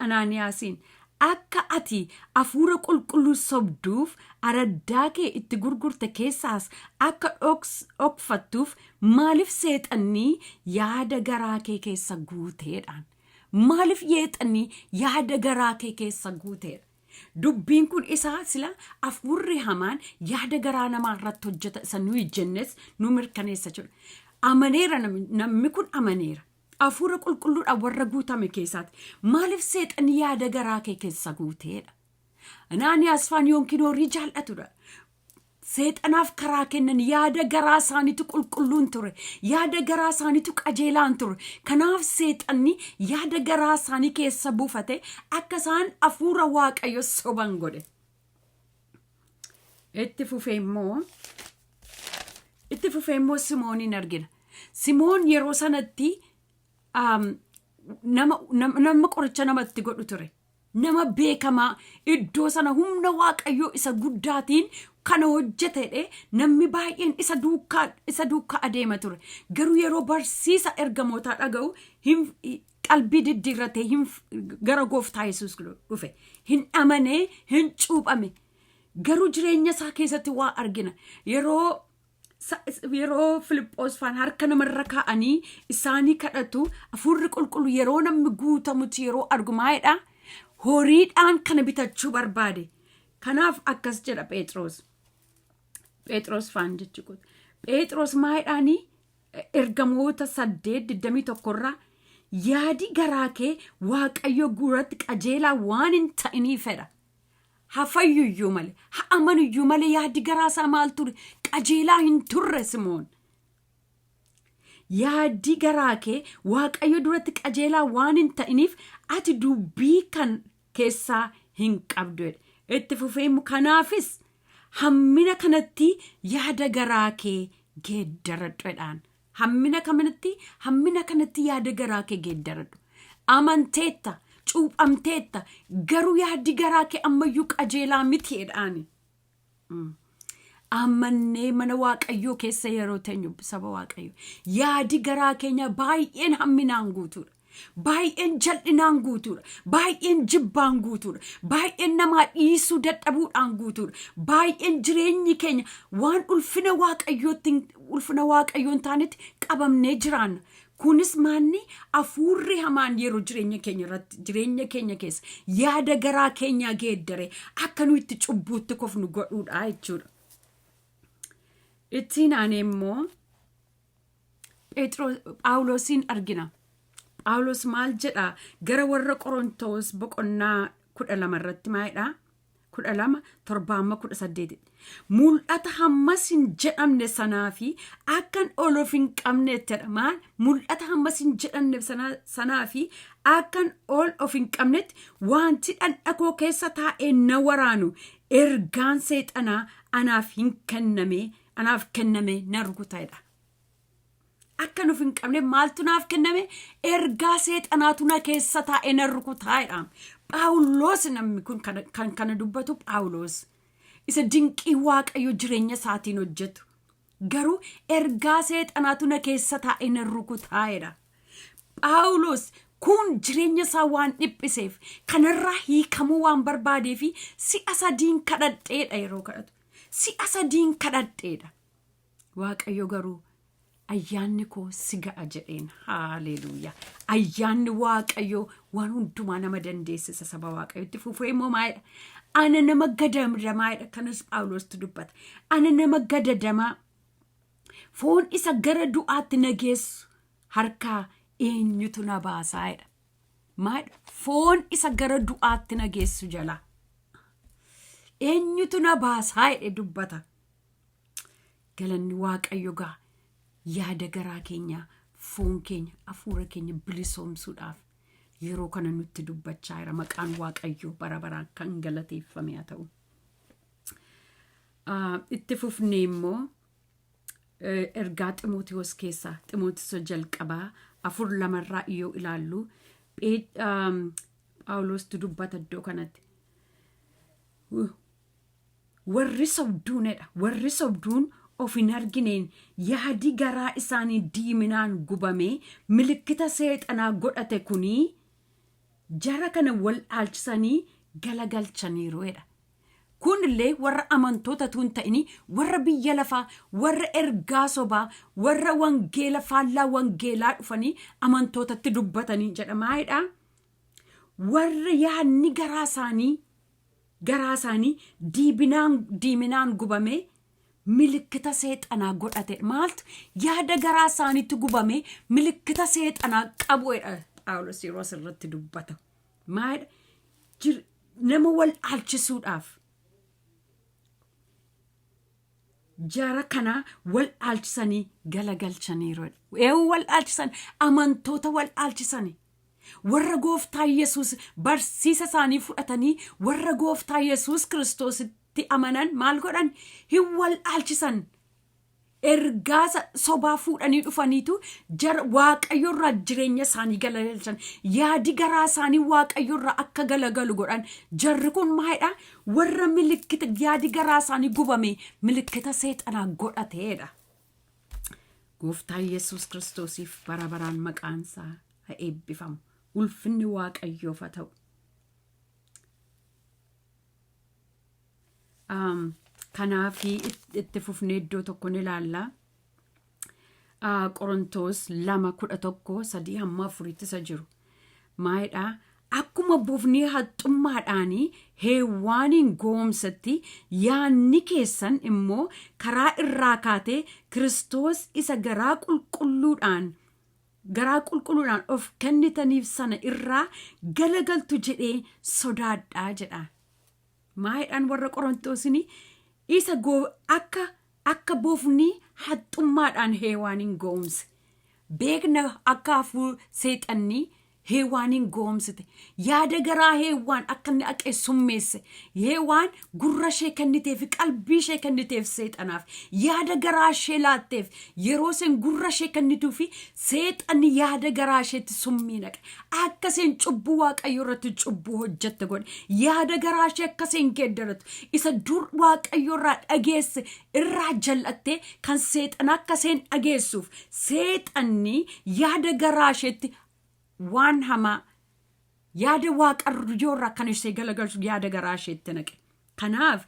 Anaaniyaasiin, "Akka ati hafuura qulqulluu sobduuf, araddaa kee itti gurgurte keessaas akka dhokfattuuf maaliif seexanni yaada garaa kee keessa guuteedhaan? Maaliif seexanni yaada garaa kee keessa guuteedha?" Dubbiin kun isaa sila hafuurri hamaan yaada garaa namaa irratti hojjeta isa nuyi jennes nu mirkaneessa jechuudha. Amaneera, namni kun amaneera. Hafuura qulqulluudhaan warra guutame keessaati. Maaliif seexanni yaada garaa kee keessa guuteedha? Anaaniyaas faan yookiin horii jaallatudha. Seexanaaf karaa kennan. Yaada garaa isaaniitu qulqulluun ture. Yaada garaa isaaniitu qajeelaan ture. Kanaaf seexanni yaada garaa isaanii keessa buufate, akka isaan hafuura Waaqayyo soban godhe. Itti fufee immoo Simooniin argina. Simoon yeroo sanatti nama qoricha namatti godhu ture. Nama beekamaa iddoo sana, humna Waaqayyoo isa guddaatiin kana hojjetedhe, namni baay'een isa duukaa adeema ture. Garuu yeroo barsiisa ergamootaa dhaga'u hin qalbii diddiirratee hin gara gooftaa Yesuus dhufe. Hin amanee, hin cuuphame. Garuu jireenya isaa keessatti waa argina. Yeroo Filiphos faan harka namarra kaa'anii isaanii kadhatu, hafuurri qulqullu yeroo namni guutamutti yeroo argu maayidha? Horiidhaan kana bitachuu barbaade. Kanaaf akkas jedha Phexros. Phexros faan jechuudha. Phexros maayidhaanii? Ergamoota 8:21rraa, "Yaadi garaa kee Waaqayyo duratti qajeelaa waan hin ta'inii fedha." Hafayyuyyuu malee, haa amanuyyuu malee, yaadi garaa isaa maal ture? Qajeelaa hin turre Simoon. Yaadi garaa kee Waaqayyo duratti qajeelaa waan hin ta'iniif ati dubbii kan keessaa hin qabdu jedhe. Itti fufee "Kanaafis hammina kanatti yaada garaa kee geeddaradhu" jedhaan. Hammina kanatti, hammina kanatti yaada garaa kee geeddaradhu. Amanteetta, cuuphamteetta, garuu yaaddi garaa kee ammayyuu qajeelaa miti jedhaani. Amannee mana Waaqayyoo keessa yeroo teenyu, saba Waaqayyoo, yaadi garaa keenya baay'een hamminaan guutuudha. Baay'een jal'inaan guutuudha. Baay'een jibbaan guutuudha. Baay'een namaa dhiisuu dadhabuudhaan guutuudha. Baay'een jireenyi keenya waan ulfina Waaqayyootti, ulfina Waaqayyoo hin taanetti qabamnee jiraanna. Kunis maanni? Hafuurri hamaan yeroo jireenya keenya irratti, jireenya keenya keessa yaada garaa keenyaa geeddare, akka nu itti cubbuutti kofnu godhuudha jechuudha. Ittiin aanee immoo Phaawulosiin argina. Phaawulos maal jedhaa? Gara warra Qorontoos boqonnaa 12 irratti maalidhaa? 12:7-18. "Mul'ata hammas hin jedhamne sanaa fi akkan ol of hin qabnettidha." Maal? "Mul'ata hammas hin jedhamne sanaa fi akkan ol of hin qabnetti wanti dhandha koo keessa taa'ee na waraanu ergaan seexanaa anaaf hin kenname, anaaf kenname na rukutedha." Akka nuuf hin qabne maaltu naaf kenname? Ergaa seexanaatu na keessa taa'ee na rukutaa'edha. Phaawulos, namni kun kan kana dubbatu Phaawulos. Isa dinqii Waaqayyo jireenya isaatiin hojjetu. Garuu ergaa seexanaatu na keessa taa'ee na rukutaa'edha. Phaawulos kun jireenya isaa waan dhiphiseef, kanarraa hiikamuu waan barbaadee fi si'a sadiin kadhadheedha yeroo kadhatu. Si'a sadiin kadhadheedha. Waaqayyo garuu "Ayyaanni koo si ga'a" jedheen. Haaleluuyaa. Ayyaanni Waaqayyo waan hundumaa nama dandeessisa, saba Waaqayyotti. Fufee immoo maalidha? "Ana nama gadadamaadha." Kanas Phaawulostu dubbata. "Ana nama gadadamaa, foon isa gara du'aatti na geessu harkaa eenyutu na baasaa?" jedha. Maalidha? Foon isa gara du'aatti na geessu jalaa eenyutu na baasaa jedhe dubbata. Galanni Waaqayyo gaa yaada garaa keenyaa, foon keenya, hafuura keenya bilisoomsuudhaaf yeroo kana nutti dubbachaa jira. Maqaan Waaqayyoo bara baraan kan galateeffame haa ta'u. Itti fufnee immoo ergaa Ximootiyoos keessaa, Ximootiyoos jalqabaa 4:2rraa yoo ilaallu, Phaawulostu dubbata iddoo kanatti. Warri sobduunedha. Warri sobduun of hin argineen yaadi garaa isaanii diiminaan gubamee milikkita seexanaa godhate kunii jara kana wal dhaalchisanii galagalchaniiruedha. Kunillee warra amantoota tun ta'ini, warra biyya lafaa, warra ergaa sobaa, warra wangeela faallaa wangeelaa dhufanii amantootatti dubbatanii jedhamaayidha. Warra yaadni garaa isaanii diiminaan gubamee milikkita seexanaa godhate. Maaltu yaada garaa isaaniitti gubamee milikkita seexanaa qabuedha Phaawulos yeroo asirratti dubbata. Maalidha? Nama wal dhaalchisuudhaaf jara kana wal dhaalchisanii galagalchaniiru. Eewu wal dhaalchisan? Amantoota wal dhaalchisanii, warra Gooftaa Yesuus barsiisa isaanii fudhatanii, warra Gooftaa Yesuus Kiristoositti amanan maal godhan? Hin wal dhaalchisan. Ergaa sobaa fuudhanii dhufaniitu jara Waaqayyorraa jireenya isaanii galagalchan. Yaadi garaa isaanii Waaqayyorraa akka galagalu godhan. Jarri kun maalidha? Warra milikkita yaadi garaa isaanii gubame milikkita seexanaa godhateedha. Gooftaa Yesuus Kiristoosiif bara baraan maqaan isaa haa eebbifamu. Ulfinni Waaqayyoof haa ta'u. Kanaafi itti fufnee iddoo tokko ni ilaalla. Qorontoos 2:11, 3 hamma 4tti isa jiru. Maalidhaa? Akkuma bofni haxxummaadhaanii Heewwaaniin goomsatti, yaanni keessan immoo karaa irraa kaatee Kiristoos isa garaa qulqulluudhaan of kennitaniif sana irraa galagaltu jedhee sodaadhaa jedha. Maayidhaan warra Qorontoosinii isa akka bofni haxxummaadhaan Heewaaniin goomse. Beekna akka hafuur seexannii Heewaaniin goomsite. Yaada garaa Heewaan akka inni aqee summeesse. Heewaan gurra ishee kenniteef, qalbii ishee kenniteef seexanaaf. Yaada garaa ishee laatteef. Yeroo isheen gurra ishee kennituu fi seexanni yaada garaa isheetti summii naqe. Akka isheen cubbuu Waaqayyo irratti cubbuu hojjette godhe. Yaada garaa ishee akka isheen geeddarattu. Isa dur Waaqayyo irraa dhageesse irraa jallattee kan seexana akka isheen dhageessuuf seexanni yaada garaa isheetti waan hamaa, yaada Waaqayyoo irraa kan ishee galagalchu yaada garaa isheetti naqe. Kanaaf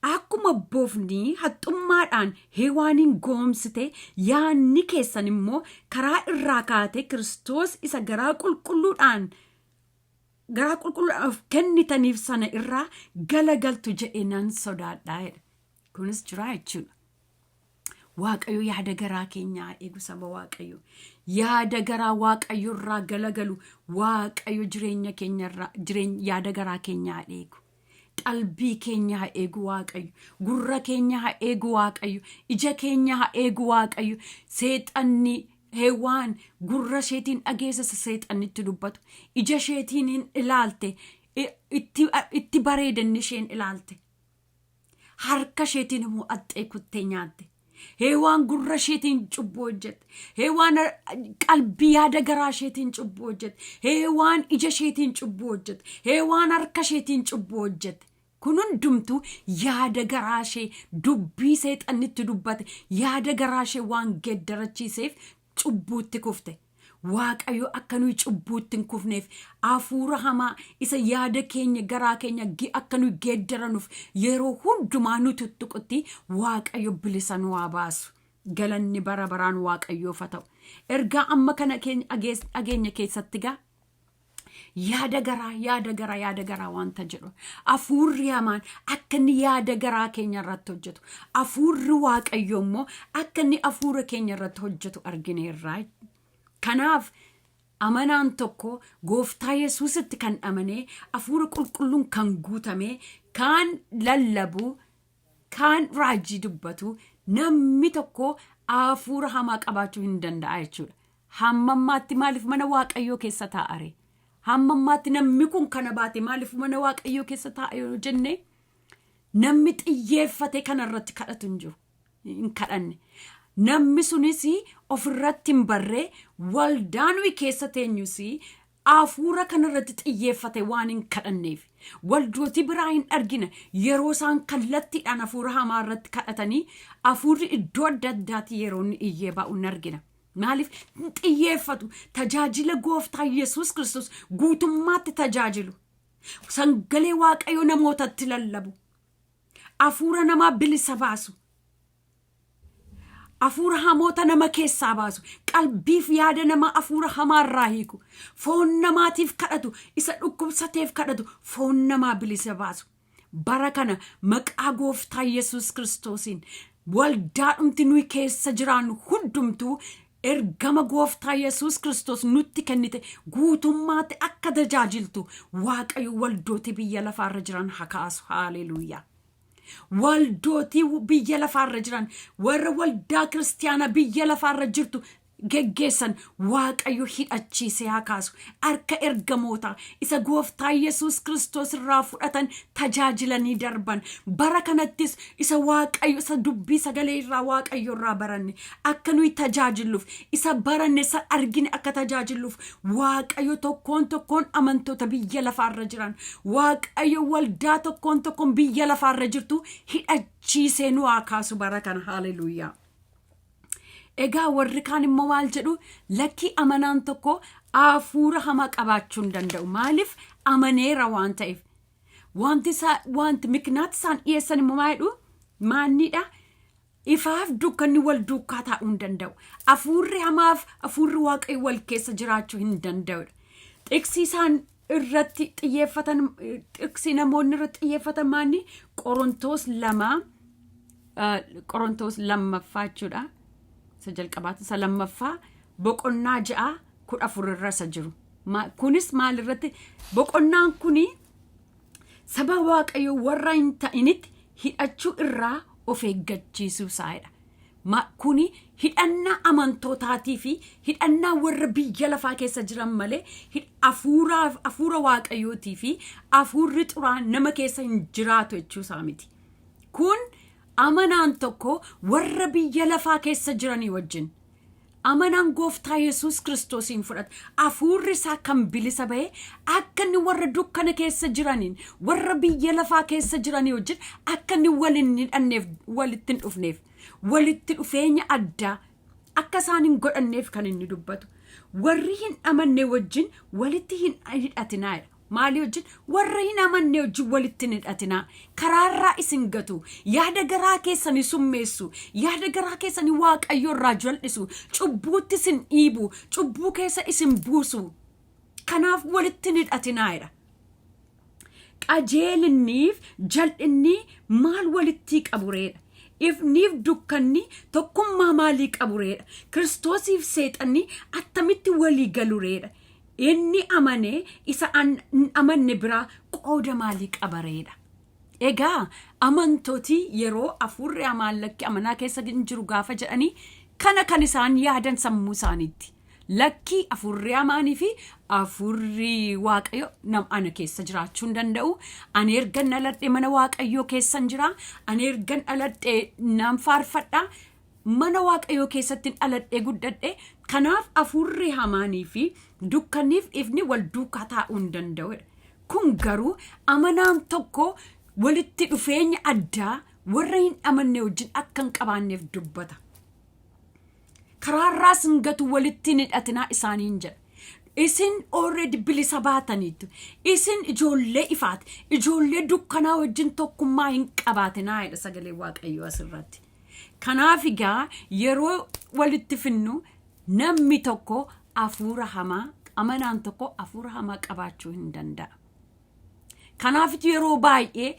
akkuma bofni haxxummaadhaan Heewaaniin goomsite, yaanni keessan immoo karaa irraa kaatee Kiristoos isa garaa qulqulluudhaan of kennitaniif sana irraa galagaltu jedhee nan sodaadhaa jedha. Kunis jira jechuudha. Waaqayyo yaada garaa keenyaa eegu, saba Waaqayyo. Yaada garaa Waaqayyo irraa galagalu Waaqayyo jireenya keenya irraa, jireenya yaada garaa keenyaa eegu. Qalbii keenya haa eegu Waaqayyo. Gurra keenya haa eegu Waaqayyo. Ija keenya haa eegu Waaqayyo. Seexanni, Heewaan gurra isheetiin dhageessa isa seexannitti dubbatu. Ija isheetiin hin ilaalte. Itti bareedanni isheen ilaalte. Harka isheetiin immoo axxee kuttee nyaatte. Heewaan gurra isheetiin cubbuu hojjette. Heewaan qalbii, yaada garaa isheetiin cubbuu hojjette. Heewaan ija isheetiin cubbuu hojjette. Heewaan harka isheetiin cubbuu hojjette. Kun hundumtuu yaada garaa ishee dubbii seexannitti dubbate yaada garaa ishee waan geeddarachiiseef cubbuutti kufte. Waaqayyo akka nuyi cubbuutti hin kufneef, hafuura hamaa isa yaada keenya, garaa keenya akka nuyi geeddaranuuf yeroo hundumaa nu tuttuqutti Waaqayyo bilisa nu haa baasu. Galanni bara baraan Waaqayyoof haa ta'u. Ergaa amma kana keenya dhageenya keessatti gaa yaada garaa, yaada garaa, yaada garaa wanta jedhu, hafuurri hamaan akka inni yaada garaa keenya irratti hojjetu, hafuurri Waaqayyo immoo akka inni hafuura keenya irratti hojjetu argineerraa. Kanaaf amanaan tokko Gooftaa Yesuusitti kan amanee, hafuura qulqulluun kan guutame, kan lallabu, kan raajii dubbatu, namni tokko hafuura hamaa qabaachuu hin danda'a jechuudha. Hamma ammaatti maaliif mana Waaqayyoo keessa taa'are? Hamma ammaatti namni kun kana baate maaliif mana Waaqayyoo keessa taa'a yoo jenne, namni xiyyeeffate kana irratti kadhatu hin jiru. Hin kadhanne. Namni sunis ofirratti hin barree, waldaa nuyi keessa teenyus hafuura kanarratti xiyyeeffate waan hin kadhanneef, waldootii biraa hin argina yeroo isaan kallattiidhaan hafuura hamaa irratti kadhatanii, hafuurri iddoo adda addaatti yeroo inni iyyee ba'u hin argina. Maaliif hin xiyyeeffatu? Tajaajila Gooftaa Yesuus Kiristoos guutummaatti tajaajilu. Sagalee Waaqayyoo namootatti lallabu. Hafuura namaa bilisa baasu. Hafuura hamoota nama keessaa baasu. Qalbiif yaada namaa hafuura hamaarraa hiiku. Foon namaatiif kadhatu. Isa dhukkubsateef kadhatu. Foon namaa bilisa baasu. Bara kana maqaa Gooftaa Yesuus Kiristoosiin waldaadhumti nuyi keessa jiraannu hundumtuu ergama Gooftaa Yesuus Kiristoos nutti kennite guutummaatti akka tajaajiltu Waaqayyo waldootii biyya lafaarra jiran haa kaasu. Haaleluuyaa. Waldootii biyya lafaarra jiran, warra waldaa kiristiyaanaa biyya lafaarra jirtu geggeessan, Waaqayyo hidhachiisee haa kaasu. Harka ergamoota isa Gooftaa Yesuus Kiristoos irraa fudhatan tajaajilanii darban, bara kanattis isa Waaqayyo, isa dubbii sagalee irraa Waaqayyo irraa baranne akka nuyi tajaajilluuf, isa baranne, isa argine akka tajaajilluuf, Waaqayyo tokkoon tokkoon amantoota biyya lafaarra jiran, Waaqayyo waldaa tokkoon tokkoon biyya lafaarra jirtu hidhachiisee nu haa kaasu bara kana. Haleluuyaa. Egaa warri kaan immoo maal jedhu? Lakkii, amanaan tokko hafuura hamaa qabaachuu hin danda'u. Maaliif? Amaneera waan ta'eef. Wanti isaa, wanti miknaat isaan dhiyeessan immoo maal jedhu? Maannidha? Ifaaf dukkanni wal duukaa taa'uu hin danda'u. Hafuurri hamaaf hafuurri Waaqayyo wal keessa jiraachuu hin danda'u. Xiqsii isaan irratti xiyyeeffatan, xiqsii namoonni irratti xiyyeeffatan maanni? Qorontoos 2, Qorontoos lammaffaa jechuudha. Isa jalqabaati, isa lammaffaa boqonnaa 6 14 irra isa jiru. Kunis maal irratti? Boqonnaan kuni saba Waaqayyo warra hin ta'initti hidhachuu irraa of eeggachiisuu isaadha. Kuni hidhannaa amantootaatii fi hidhannaa warra biyya lafaa keessa jiran malee hafuura Waaqayyootii fi hafuurri xuraan nama keessa hin jiraatu jechuu isaa miti. Kun amanaan tokko warra biyya lafaa keessa jiranii wajjin, amanaan Gooftaa Yesuus Kiristoosiin fudhate, hafuurri isaa kan bilisa bahe, akka inni warra dukkana keessa jiraniin, warra biyya lafaa keessa jiranii wajjin akka inni wal hin hidhanneef, walitti hin dhufneef, walitti dhufeenya addaa akka isaan hin godhanneef kan inni dubbatu. Warri hin amanne wajjin walitti hin hidhatinaadha. Maalii wajjin? Warra hin amanne wajjin walitti hin hidhatinaa. Karaarraa isin gatu, yaada garaa keessanii summeessu, yaada garaa keessanii Waaqayyo irraa jal'isu, cubbuutti isin dhiibu, cubbuu keessa isin buusu. Kanaaf walitti hin hidhatinaadha. Qajeelinniif jal'inni maal walitti qabureedha? Ifniif dukkanni tokkummaa maalii qabureedha? Kiristoosiif seexanni attamitti walii galureedha? Inni amane isa hin amanne biraa qooda maalii qabareedha? Egaa amantooti yeroo hafuurri hamaan lakki amanaa keessa hin jiru gaafa jedhanii, kana kan isaan yaadan sammuu isaaniitti. Lakkii, hafuurri hamaanii fi hafuurri Waaqayyo nam ana keessa jiraachuu hin danda'u. Ani ergan dhaladhe mana Waaqayyoo keessan jira. Ani ergan dhaladhe nan faarfadha. Mana Waaqayyoo keessatti dhaladhee guddadhe. Kanaaf hafuurri hamaanii fi dukkanniif ifni wal duukaa taa'uu hin danda'u. Kun garuu amanaan tokko walitti dhufeenya addaa warra hin amanne wajjin akka hin qabaanneef dubbata. Karaarraas hin gatu, walitti hin hidhatinaa isaaniin jedha. Isin already bilisa baataniitu. Isin ijoollee ifaati. Ijoollee dukkanaa wajjin tokkummaa hin qabaatinaa jedha sagalee Waaqayyoo asirratti. Kanaaf egaa yeroo walitti finnu, namni tokko hafuura hamaa, amanaan tokko hafuura hamaa qabaachuu hin danda'a. Kanaaf yeroo baay'ee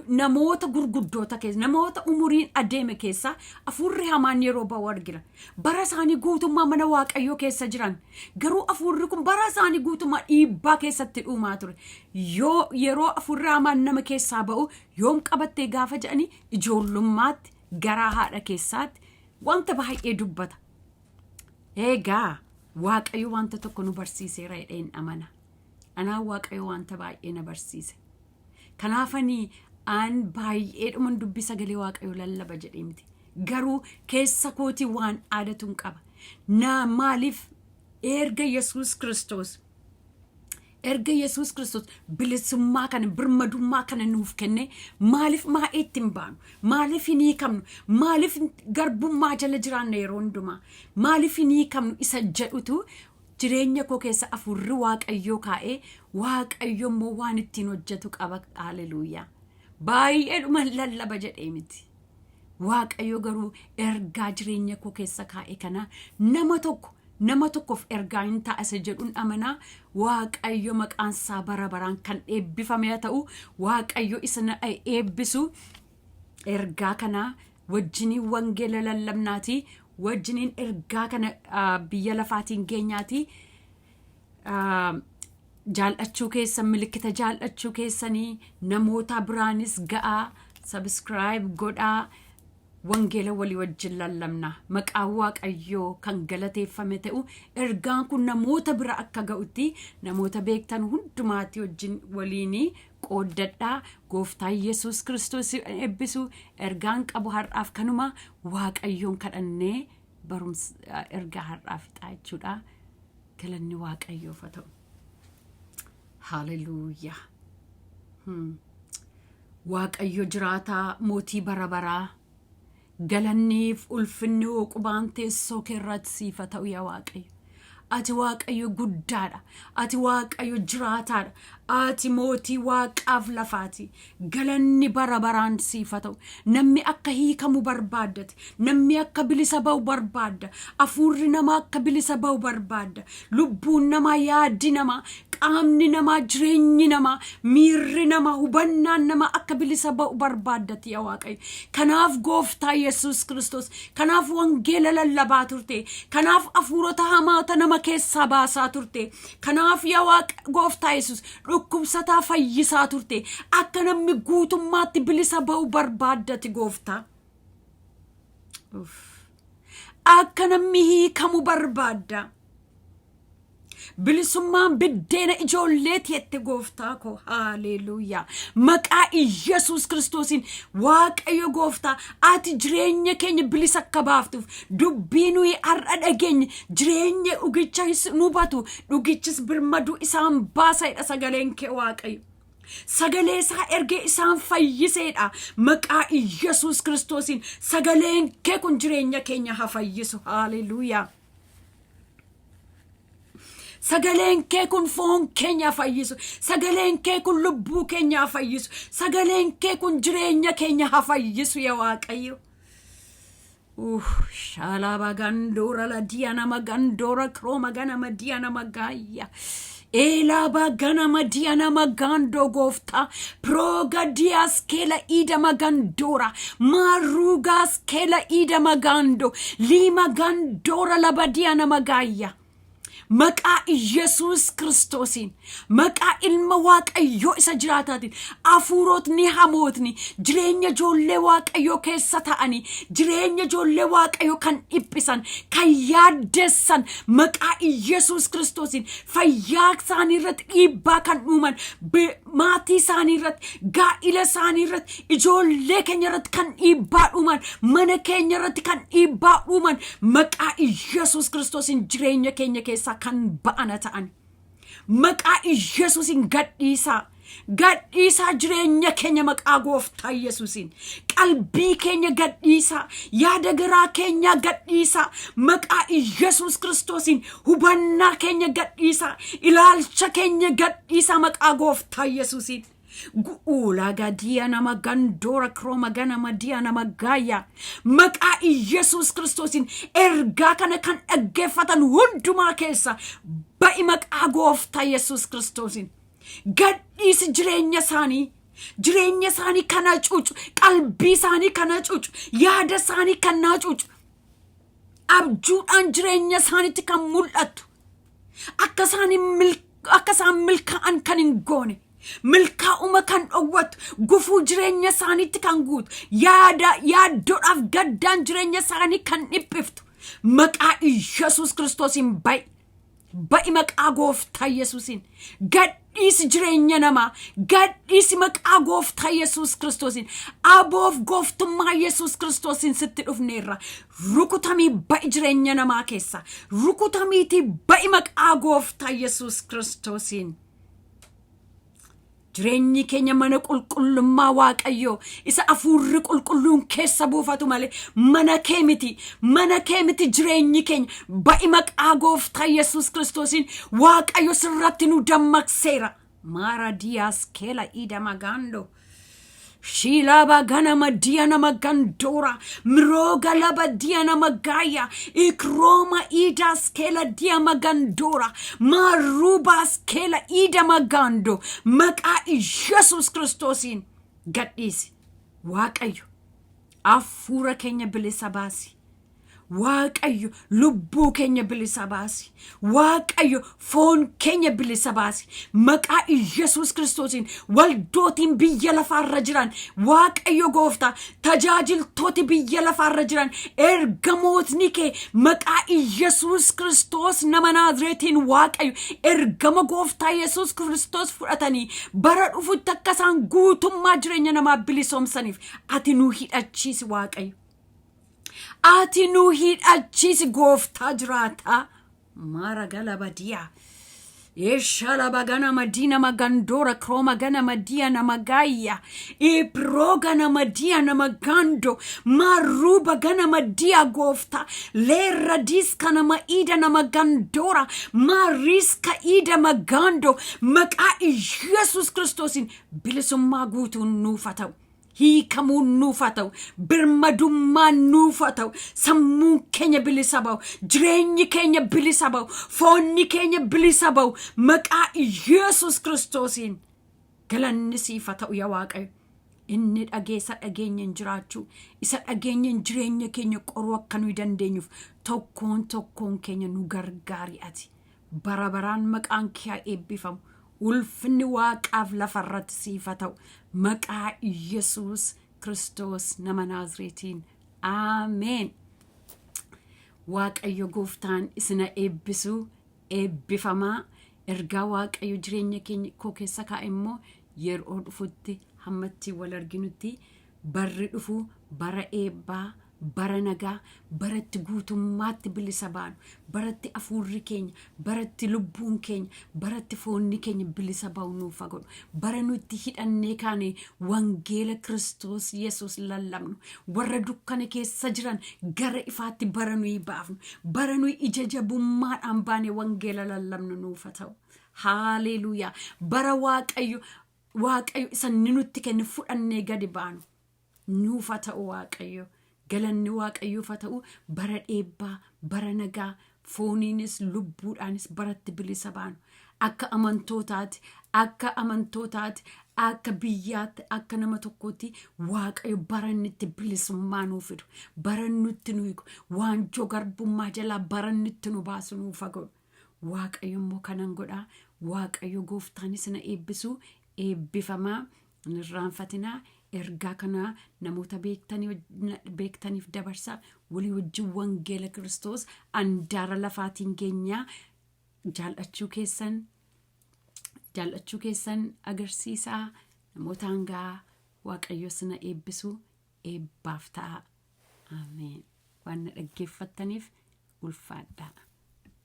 namoota gurguddoota keessa, namoota umuriin adeeme keessa hafuurri hamaan yeroo ba'u argina. Bara isaanii guutummaa mana Waaqayyoo keessa jiran, garuu hafuurri kun bara isaanii guutummaa dhiibbaa keessatti dhuumaa ture. Yoo yeroo hafuurri hamaan nama keessaa ba'u yoom qabattee gaafa jedhanii, ijoollummaatti, garaa haadha keessaatti wanta baay'ee dubbata. Egaa Waaqayyo wanta tokko nu barsiiseera jedheen amana. Anaan Waaqayyo wanta baay'ee na barsiise. Kanaafanii aan baay'eedhuman dubbii sagalee Waaqayyo lallaba jedhee miti. Garuu keessa kootii waan aadatuun qaba. Na maaliif erga Yesuus Kiristoos bilisummaa kana, birmadummaa kana nuuf kenne, maaliif maa'eetti hin baanu? Maaliif hin hiikamnu? Maaliif garbummaa jala jiraanna yeroo hundumaa? Maaliif hin hiikamnu isa jedhutu jireenya koo keessa afurri Waaqayyoo kaa'ee, Waaqayyo immoo waan ittiin hojjetu qaba. Haleluuyaa! Baay'eedhuma lallaba jedhee miti. Waaqayyo garuu ergaa jireenya koo keessa kaa'e kana nama tokko, nama tokkoof ergaa hin ta'a isa jedhuun amanaa. Waaqayyo maqaan isaa bara baraan kan eebbifame haa ta'u. Waaqayyo isa eebbisu. Ergaa kana wajjiniin wangeela lallabnaati, wajjiniin ergaa kana biyya lafaatiin geenyaati. Jaallachuu keessan, milikkita jaallachuu keessanii namoota biraanis ga'aa, subscribe godhaa, wangeela walii wajjin lallabna. Maqaan Waaqayyoo kan galateeffame ta'u. Ergaan kun namoota bira akka ga'utti namoota beektan hundumaatti wajjin waliin qooddadhaa. Gooftaan Yesuus Kiristoos eebbisu. Ergaan qabu har'aaf kanuma. Waaqayyoon kadhannee barumsa ergaa har'aa fixaa jechuudha. Galanni Waaqayyoof haa ta'u. Haleluuyaa! Waaqayyo jiraataa, mootii bara baraa, galanniif ulfinni hooqubaan teessoo kee irratti siif haa ta'u. Yaa Waaqayyo, ati Waaqayyo guddaadha, ati Waaqayyo jiraataadha, ati mootii waaqaaf lafaati. Galanni bara baraan siif haa ta'u. Namni akka hiikamu barbaaddate, namni akka bilisa ba'u barbaadda. Afuurri namaa akka bilisa ba'u barbaadda. Lubbuun namaa, yaaddi namaa, qaamni namaa, jireenyi namaa, miirri namaa, hubannaan namaa akka bilisa ba'u barbaaddati, yaa Waaqayyo. Kanaaf Gooftaa Yesuus Kiristoos, kanaaf wangeela lallabaa turte, kanaaf afuurota hamaata nama keessaa baasaa turte, kanaaf yaa Waaqa Gooftaa Yesuus dhukkubsataa fayyisaa turte. Akka namni guutummaatti bilisa ba'u barbaaddati, Gooftaa. Akka namni hiikamu barbaadda. Bilisummaan biddeena ijoolleeti jette, Gooftaa koo. Haaleluuyaa! Maqaa Iyyasuus Kiristoosiin, Waaqayyo Gooftaa, ati jireenya keenya bilisa akka baaftuuf dubbii nuyi har'a dhageenye, jireenya dhugicha nu batu, dhugichis birmaduu isaan baasaidha sagaleen kee, Waaqayyo. Sagalee isaa ergee isaan fayyiseedha. Maqaa Iyyasuus Kiristoosiin sagaleen kee kun jireenya keenya haa fayyisu. Haaleluuyaa! Sagaleen kee kun foon keenya fayyisu. Sagaleen kee kun lubbuu keenya fayyisu. Sagaleen kee kun jireenya keenya haa fayyisu, yaa Waaqayyo. Shalaba gandora la diana magandora kroma gana diana magaya. Elaba gana madiana magando, Gooftaa. Proga dias kela ida magandora. Marugas kela ida magando. Lima gandora la badiana magaya. Maqaa Iyyasuus Kiristoosiin, maqaa ilma Waaqayyoo isa jiraataatiin, hafuurotni hamootni jireenya ijoollee Waaqayyoo keessa ta'anii jireenya ijoollee Waaqayyoo kan dhiphisan, kan yaaddessan, maqaa Iyyasuus Kiristoosiin fayyaa isaanii irratti dhiibbaa kan uuman, maatii isaanii irratti, gaa'ila isaanii irratti, ijoollee keenya irratti kan dhiibbaa uuman, mana keenya irratti kan dhiibbaa uuman, maqaa Iyyasuus Kiristoosiin jireenya keenya keessaa kan ba'ana ta'an, maqaa Iyyasuusiin gadhiisaa, gadhiisaa jireenya keenya. Maqaa Gooftaa Yesuusiin qalbii keenya gadhiisaa, yaada garaa keenyaa gadhiisaa. Maqaa Iyyasuus Kiristoosiin hubannaa keenya gadhiisaa, ilaalcha keenya gadhiisaa, maqaa Gooftaa Yesuusiin. Gu'uulaa gadiya nama gandoora kirooma ganama diya nama gaaya. Maqaa Iyyasuus Kiristoosiin ergaa kana kan dhaggeeffatan hundumaa keessa ba'i, maqaa Gooftaa Yesuus Kiristoosiin. Gadhiisi jireenya isaanii. Jireenya isaanii kana cuucu, qalbii isaanii kana cuucu, yaada isaanii kan naa cuucu. Abjuudhaan jireenya isaaniitti kan mul'attu. Akka isaan milkaa'an kan hin goone. Milkaa'uma kan dhowwattu, gufuu jireenya isaaniitti kan guutu, yaada yaaddoodhaaf gaddaan jireenya isaanii kan dhiphiftu, maqaa Iyyasuus Kiristoosiin ba'i. Ba'i, maqaa Gooftaa Yesuusiin. Gadhiisi jireenya isaanii. Gadhiisi jireenya namaa. Gadhiisi maqaa gooftaa Yesuus Kiristoosiin. Aboof gooftummaa Yesuus Kiristoosiin sitti dhufneerra. Rukutamii ba'i jireenya namaa keessa. Rukutamiitii ba'i maqaa gooftaa Yesuus Kiristoosiin. Jireenyi keenya mana qulqullummaa Waaqayyoo isa afuurri qulqulluun keessa buufatu malee mana kee miti. Mana kee miti jireenyi keenya. Ba'i maqaa gooftaa Yesuus Kiristoosiin Waaqayyo sirratti nu dammaqseera. Maara diyaas keela ida magaando. Shilaba ganama diya nama gandora. Miroga laba diya nama gaya. Ikroma idas kela diya magandora. Marubas kela ida magando. Maqaa Yesuus Kiristoosiin gadhiisi. Waaqayyo hafuura keenya bilisa baasi. Waaqayyo lubbuu keenya bilisa baasi. Waaqayyo foon keenya bilisa baasi. Maqaa Yesuus Kiristoosiin waldootiin biyya lafaarra jiran, Waaqayyo gooftaa, tajaajiltooti biyya lafaarra jiran, ergamootni kee maqaa Yesuus Kiristoos nama Naazreetiin Waaqayyo ergama gooftaa Yesuus Kiristoos fudhatanii bara dhufutti akka isaan guutummaa jireenya namaa bilisoomsaniif ati nu hidhachiisi, Waaqayyo. Ati nu hidhachiisi, gooftaa jiraataa. Mara galaba diyaa. Eshalaba ganama diina magandora kroma ganama dia namagaya iproga nama dia namagando maruba ganama dia goofta leerra diska nama ida namagandora mariska ida magando. Maqaa Yesus Kiristoosiin bilisummaa guutuun nuuf haa ta'u. Hiikamuun nuuf haa ta'u, birmadummaan nuuf haa ta'u, sammuun keenya bilisa ba'u, jireenyi keenya bilisa ba'u, foonni keenya bilisa ba'u, maqaa Yesus Kiristoosiin. Galanni siif haa ta'u, yaa Waaqayyo. Inni dhageessa dhageenyaan jiraachuu, isa dhageenyaan jireenya keenya qoruu akka nuyi dandeenyuuf tokkoon tokkoon keenya nu gargaari ati. Bara baraan maqaan kee haa eebbifamu. Ulfinni waaqaaf lafarratti siif haa ta'u. Maqaa Yesuus Kiristoos nama Naazreetiin. Ameen. Waaqayyo gooftaan isina eebbisu, eebbifamaa. Ergaa Waaqayyo jireenya keenya koo keessa kaa'e immoo yeroo dhufutti hammatti wal arginutti, barri dhufu bara eebbaa, bara nagaa, baratti guutummaatti bilisa baanu, baratti afuurri keenya, baratti lubbuun keenya, baratti foonni keenya bilisa ba'u nuuf haa godhu. Bara nutti hidhannee kaane wangeela Kiristoos Yesuus lallabnu, warra dukkana keessa jiran gara ifaatti bara nuyi baafnu, bara nuyi ija jabummaadhaan baane wangeela lallabnu nuuf haa ta'u. Haaleluuyaa! Bara Waaqayyo isa inni nutti kenne fudhannee gadi baanu nuuf haa ta'u. Waaqayyo, galanni Waaqayyoof haa ta'u. Bara eebbaa, bara nagaa, fooniinis lubbuudhaanis baratti bilisa baanu, akka amantootaati, akka amantootaati, akka biyyaatti, akka nama tokkootti, Waaqayyo bara inni itti bilisummaa nuu fidu, bara nutti nu hiiku, waanjoo garbummaa jalaa bara inni itti nu baasu nuuf haa godhu. Waaqayyo immoo kanan godhaa. Waaqayyo gooftaanis na eebbisu, eebbifamaa. Hin irraanfatinaa, ergaa kana namoota beektaniif dabarsaa. Walii wajjin wangeela Kiristoos andaara lafaatiin geenyaa. Jaallachuu keessan agarsiisaa, namoota hangaa. Waaqayyo sina eebbisu, eebbaaf ta'a. Ameen. Waan na dhaggeeffattaniif ulfaadhaa.